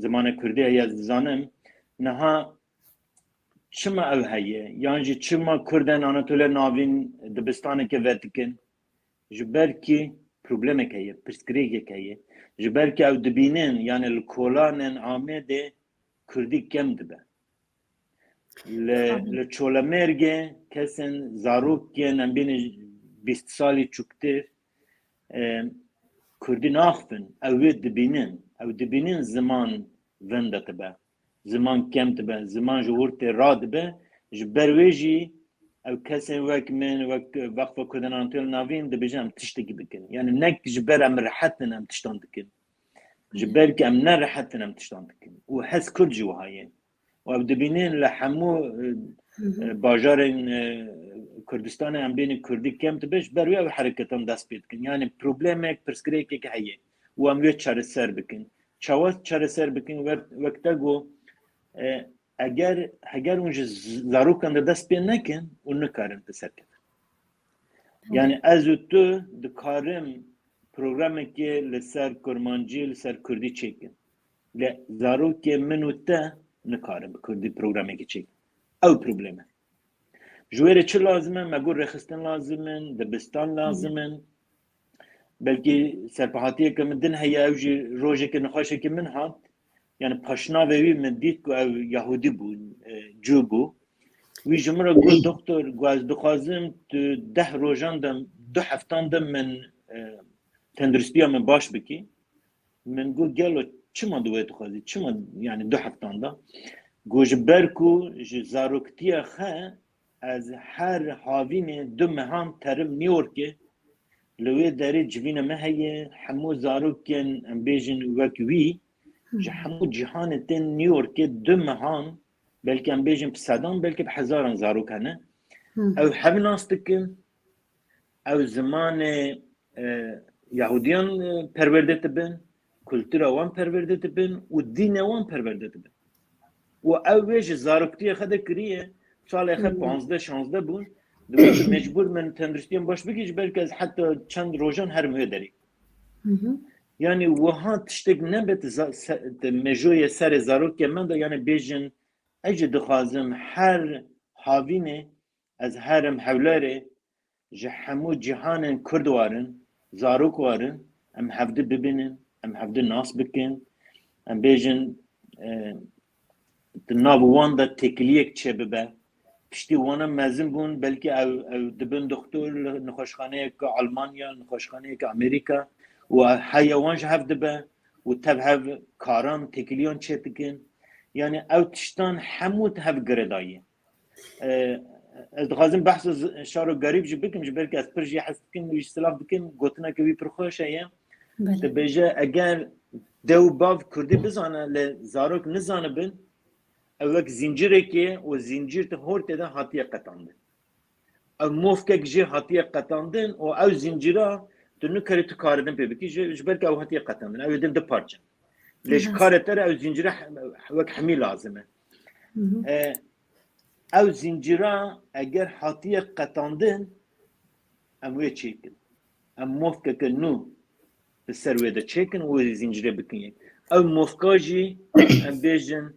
zimanê Kurdî heye, ez dizanim. Niha çima ew heye? Yan jî çima Kurdên Anatoliya Navîn dibistaneke vedikin? Ji ber kî problemek heye, pirsgirêkek heye. Ji ber kî ew dibînin, yani li kolanên Amêdê Kurdî kem dibe. Li, Tabii. li Çolemêrgê kesên zarokên em bînin bîst salî çûktir, e, Kurdî naxivin, ew wê dibînin. Ew dibînin ziman venda dibe. Ziman kem dibe, ziman ji wir tê radibe. Ji ber wê jî ew kesên wek min, wek Vakfa Kurdan Anatoliya Navîn dibêjin em tiştekî bikin. Yani nek ji ber em rehet in em tiştan dikin. Ji ber ki em ne rehet in em tiştan dikin. Û Hez Kurd jî wiha ye. Û ew dibînin li hemû, e, Hı hı. e, bajarên, e, Kurdistanê em bênin Kurdî kem dibe, ji ber wê ew hereketan dest pê dikin. Yani problemek, pirsgirêkek heye. Û em wê çareser bikin. Çawa çareser bikin? Wek, wek te got, e, eger, heger hûn ji z-, zarokan de dest pê nekin, hûn nikarin bi ser kevin. Tamam. Yani ez û tu dikarim programekê li ser kurmancî, li ser kurdî çêkin. Lê zarokê min û te nikarin bi kurdî programekê çêkin. Ew problem e. Ji wê re çi lazim e? Me got rêxistin lazim in, dibistan lazim in. Belkî serpehatiyeke min din heye, ew jî rojekê nexweşekî min hat. Yani paşnavê wî min dît ku ew Yahudî bû, e, Cû bû. Wî ji min re got, "Doktor, got ez dixwazim tu deh rojan de, du heftan de min, e, tenduristiya min baş bikî." Min got, "Gelo çima tu wê dixwazî? Çima yani du heftan de?" Got, "Ji ber ku ji zaroktiya xe ez her havînê du mehan terim New Yorkê, li wê derê civîna me heye, hemû zarokên, em bêjin, wek wî, Hı. ji hemû cîhanê tên New Yorkê du mehan, belkî em bêjin bi sedan, belkî bi hezaran zarok hene. Hı. Ew hev nas dikin, ew zimanê, e, Yahudiyan, e, perwerde dibin, kultura wan perwerde dibin û dînê wan perwerde dibin. Û ew wê ji zaroktiya xwe de kiriye, salê xwe Hı. panzdeh şanzdeh bûn, digot, "Mecbûr min tenduristiyan baş bikî, ji ber ku ez heta çend rojan herim wê derê." Hı hı. Yani wiha tiştek nebe di za-, se-, di mejoyê serê zarokê me de, yani bêjin, ez jî dixwazim her havînê ez herim hewlerê, ji hemû cîhanên Kurd warin, zarok warin, em hevdi bibînin, em hevdi nas bikin, em bêjin, e, di nav wan de têkiliyek çêbibe. Piştî wana mezin bûn, belkî ew, ew dibin doktor li nexweşxaneyeke Almanya, li nexweşxaneyeke Amerîka û heya wan ji hev dibe û tev hev karan, têkiliyan çêdikin. Yani ew tiştan hemû di hev girêdayî. E, ez dixwazim behsa z-, Şaro Garîb jî bikim, ji ber ku ez pir jî hez dikim, wî jî silav dikim, gotineke wî pir xweş heye. Belê. Dibêje, eger dew û bav kurdî bizane, lê zarok nizanibin, ew wek zincîrekê û zincîr di hortê de hatiye qetandin. Ew mofkek jê hatiye qetandin û ew zincîra tu nikarî tu karidin pê bikî, ji, ji ber ku ew hatiye qetandin. Ew ê din du parçe. Lê ji Rast. karê te re ew zincîre he-, wek hemî lazim e. Hı hı. E, ew zincîra eger hatiye qetandin, em wê çêkin. Em mofkeke nû bi ser wê de çêkin û wê zincîrê bikin yek. Ew mofka jî, em bêjin,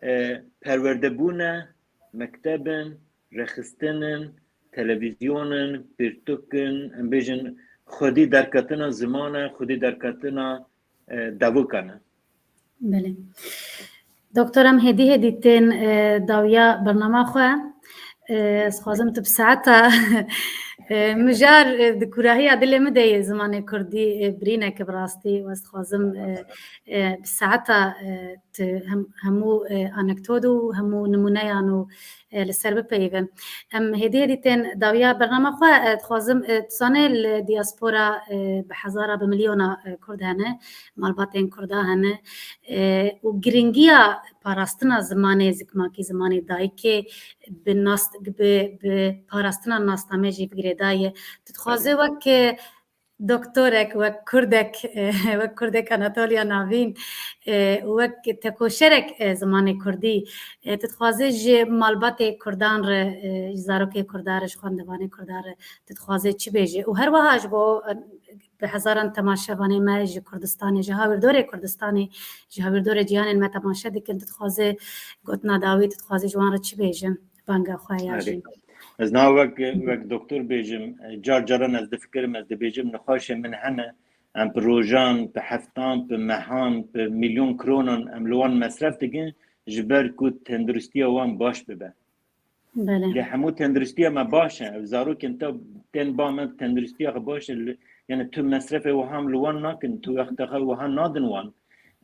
e, perwerdebûn e, mekteb in, rêxistin in, televîzyon in, pirtûk in, em bêjin, xwedî derketina ziman e, xwedî derketina, e, devokan e. Belê. Doktor, em hêdî hêdî tên, e, dawiya bernama xwe. E, ez xwazim tu bi saeta, e, mijar, e, di kurahiya dilê min de yê zimanê kurdî, e, birîneke bi rastî û ez dixwazim, e, e, bi saeta, e, tu hem, hemû, e, anekdot û hemû nimûneyan û, e, li ser bipeyivin. Em hêdî hêdî tên dawiya bernama xwe, e, dixwazim, e, tu zanê li diaspora, e, bi hezara, bi milyona, e, Kurd hene, malbatên Kurda hene, e, û giringiya parastina zimanê zikmakî, zimanê dayikê bi nas-, bi, bi parastina nasnamê jî bi girêdayî ye. Tu dixwazî Belê. wek, e, doktorek, wek kurdek, e, wek kurdek Anatoliya Navîn, e, wek tekoşerek, e, zimanê kurdî, e, tu dixwazî ji malbatê kurdan re, e, ji zarokê kurdan re, ji xwendevanê kurdan re, tu dixwazî çi bêjî? Û her wiha ji bo, e, bi hezaran temaşevanê me ji Kurdistanê, ji hawirdorê Kurdistanê, ji hawirdorê cîhanê me temaşe dikin. Tu dixwazî gotina dawî, tu dixwazî ji wan re çi bêjin? Banga xwe ya jî. Ez niha wek, wek doktor bêjim, car caran ez difikirim, ez dibêjim, nexweşê min hene, em bi rojan, bi heftan, bi mehan, bi milyon kronan em li wan mesref dikin, ji ber ku tenduristiya wan baş bibe. Belê. Lê hemû tenduristiya me baş e. Ev zarokên te tên ba me tenduristiya xwe baş e. Li-, yani tu mesrefê wiha em li wan nakin, tu wexta xwe wiha nadin wan.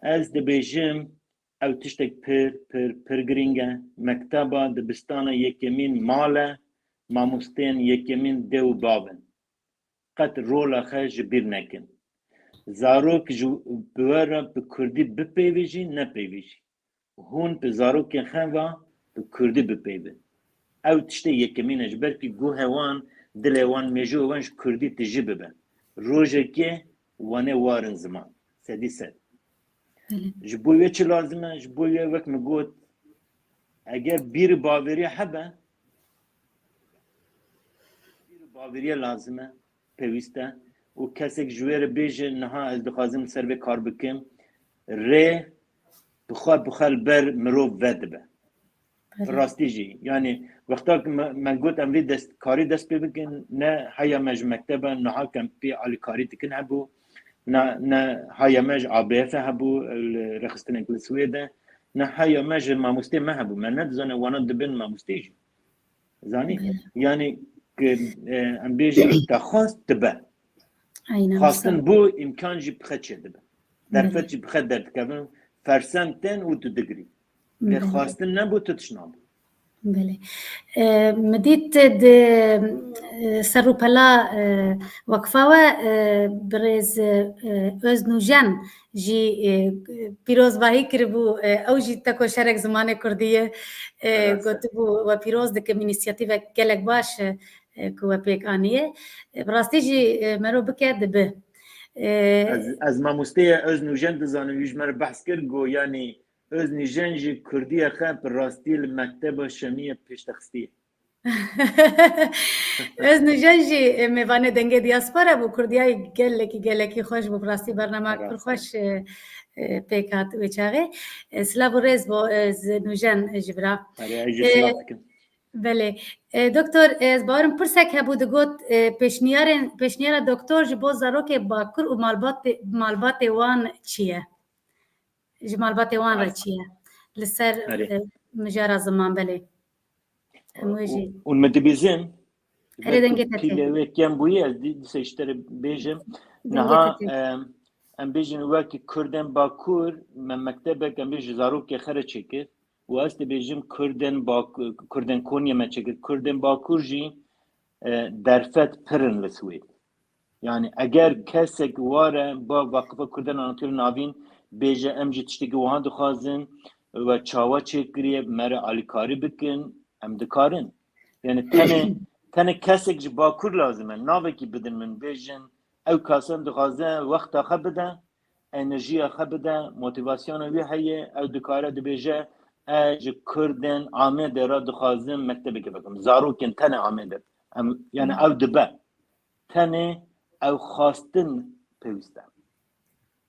Ez dibêjim, ew tiştek pir, pir, pir girîng e. Mekteba dibistana yekemîn mal e, mamosteyên yekemîn dê û bav in. Qet rola xwe ji bîr nekin. Zarok ji bi we re bi kurdî bipeyvê jî, nepeyvê jî. Hûn bi zarokên xwe ve bi kurdî bipeyvin. Ew tiştê yekemîn e, ji ber ku guhê wan, dilê wan, mêjoyê wan ji kurdî tijî bibe. Rojekê wan ê warin ziman. Sedî sed. Belê. Ji bo wê çi lazim e? Ji bo wê wek min got, eger bîr û bavêrî hebe, bîr û bavêrî lazim e, pêwîst e. Û kesek ji wê re bêje, niha ez dixwazim li ser vê kar bikim. Rê bi xwe, bi xwe li ber mirov vedibe. Belê. Rastî jî. Yani, wexta ku me, me got em vê dest, karî dest pê bikin, ne heya me ji mektebe niha ku em pê alîkarî dikin hebû, ne, ne heya me ji A B F hebû, li rêxistinek li Swêde, ne heya me ji mamostê me hebû. Me nedizane wana dibin mamostê jî. Zanî? Belê. Yani, ku, e, em bêjin, te xwest dibe. Aynen. Xwestin bû, îmkan jî bi xwe çêdibe. Derfet Belê. jî bi xwe derdikevin, fersend tên û tu digirî. Lê Belê. xwestin nebû, tu tişt nabû. Belê. E, min dît di, e, ser rûpela, e, Weqfa we, e, birêz, e, Öznûjen jî, e, pîrozbahî kiribû, e, ew jî tekoşerek zimanê kurdî ye. E, Rast e. Gotibû, we pîroz dikim, înîsiyatîvek gelek baş e, e, ku we pêk aniye. E, bi rastî jî, e, mero bike dibi. E, Ez, ez mamosteyê Öznûjen dizanim, wî ji me re behs kir, got, yanî Öznûjen jî kurdiyê xwe bi rastî li mekteba Şemiyê pêş de xistiye. Öznûjen jî, e, mêvanê Dengê Diaspora bû, kurdiyayê gelekî, gelekî xweş bû, bi rastî bernamek pir Rast e. xweş, e, e, pêk hat wê çaxê. E, silav û rêz bo, e, Öznûjen ji bira. Erê, ez jî E, silav dikim. Belê. E, doktor, e, ez bawerim pirsek hebû digot, e, pêşniyarên, pêşniyara doktor ji bo zarokê Bakur û malbatê, malbatê wan çi ye? Ji malbatê wan re Rast. çi ye? Li ser, Erê. e, mijara ziman, belê. Em wê jî. Û, û min dibîzin, Erê, dengê te tê. Pîlê wê kem bûye, ez dî-, dîsa ji te re bêjim. Dengê Niha, te tê. em, em bêjin wekî Kurdên Bakur, me mektebek, em bêjin zarokê xwe re çêkir. Û ez dibêjim Kurdên Bak-, Kurdên Konyê me çêkir. Kurdên Bakur jî, e, derfet pir in li Swêd. Yani eger kesek ware ba Vaqifa Kurdên Anatolî Navîn bêje, em jî tiştekî wiha dixwazin, we çawa çêkiriye, me re alîkarî bikin, em dikarin. Yani tenê, tenê kesek ji Bakur lazim e. Navekî bidin min, bêjin, ew kasa dixwaze wexta xwe bide, enerjiya xwe bide, motivasyona wî heye, ew dikare dibêje, ez ji Kurdên Amedê re dixwazim mektebekê bikim. Zarokên tenê Amedê. Em, yani Hı. ew dibe. Tenê ew xwestin pêwîst e.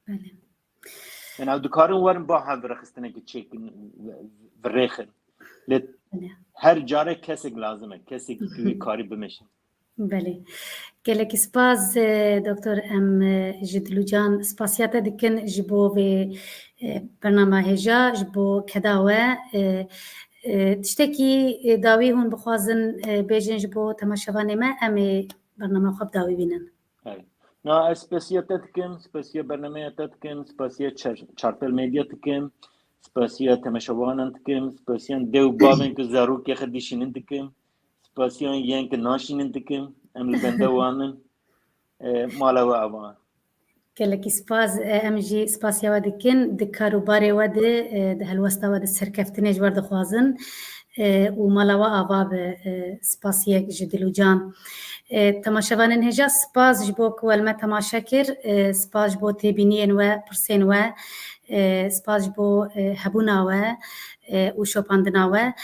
Belê. Yani ew dikarin werin ba hevrêxistinekê çêkin, virêxin. Lê Belê. her care kesek lazim e. Kesek tu wî karî bimeşin. Belê. Gelekî spas, e, doktor, em, e, ji dilûcan spasiya te dikin ji bo vê, e, bernama hêja, ji bo keda we. E, e, tiştekî, e, dawî hûn bixwazin, e, bêjin ji bo temaşevanê me, em ê bernama xwe bi dawî bînin. Evet. Na, ez spasiya te dikim, spasiya bernameya te dikim, spasiya Çar-, Çarpel Medya dikim, spasiya temaşevanan dikim, spasiya dê û bavên ku zarokê xwe dişînin dikim, spasiya yên ku naşînin dikim, em li bende wan in, e, mala we ava. Gelekî spas, e, em jî spasiya we dikin, di kar û barê we de, e, di helwesta we de serkeftinê ji we dixwazin, e, û mala we ava be, e, spasiyek ji dilûcan. E, temaşevanên hêja, spas ji bo ku we li me temaşe kir, e, spas ji bo têbîniyên we, pirsên we, e, spas ji bo, e, hebûna we, e, û şopandina we.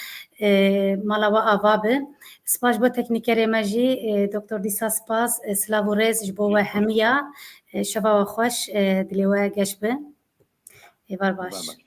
e, mala we ava be. Spas ji bo teknîkerê me jî, e, Doktor Dîsa spas, e, silav û rêz ji bo we hemiya. E, şeva we xweş, e, dilê we geş be. Êvar baş. Êvar baş.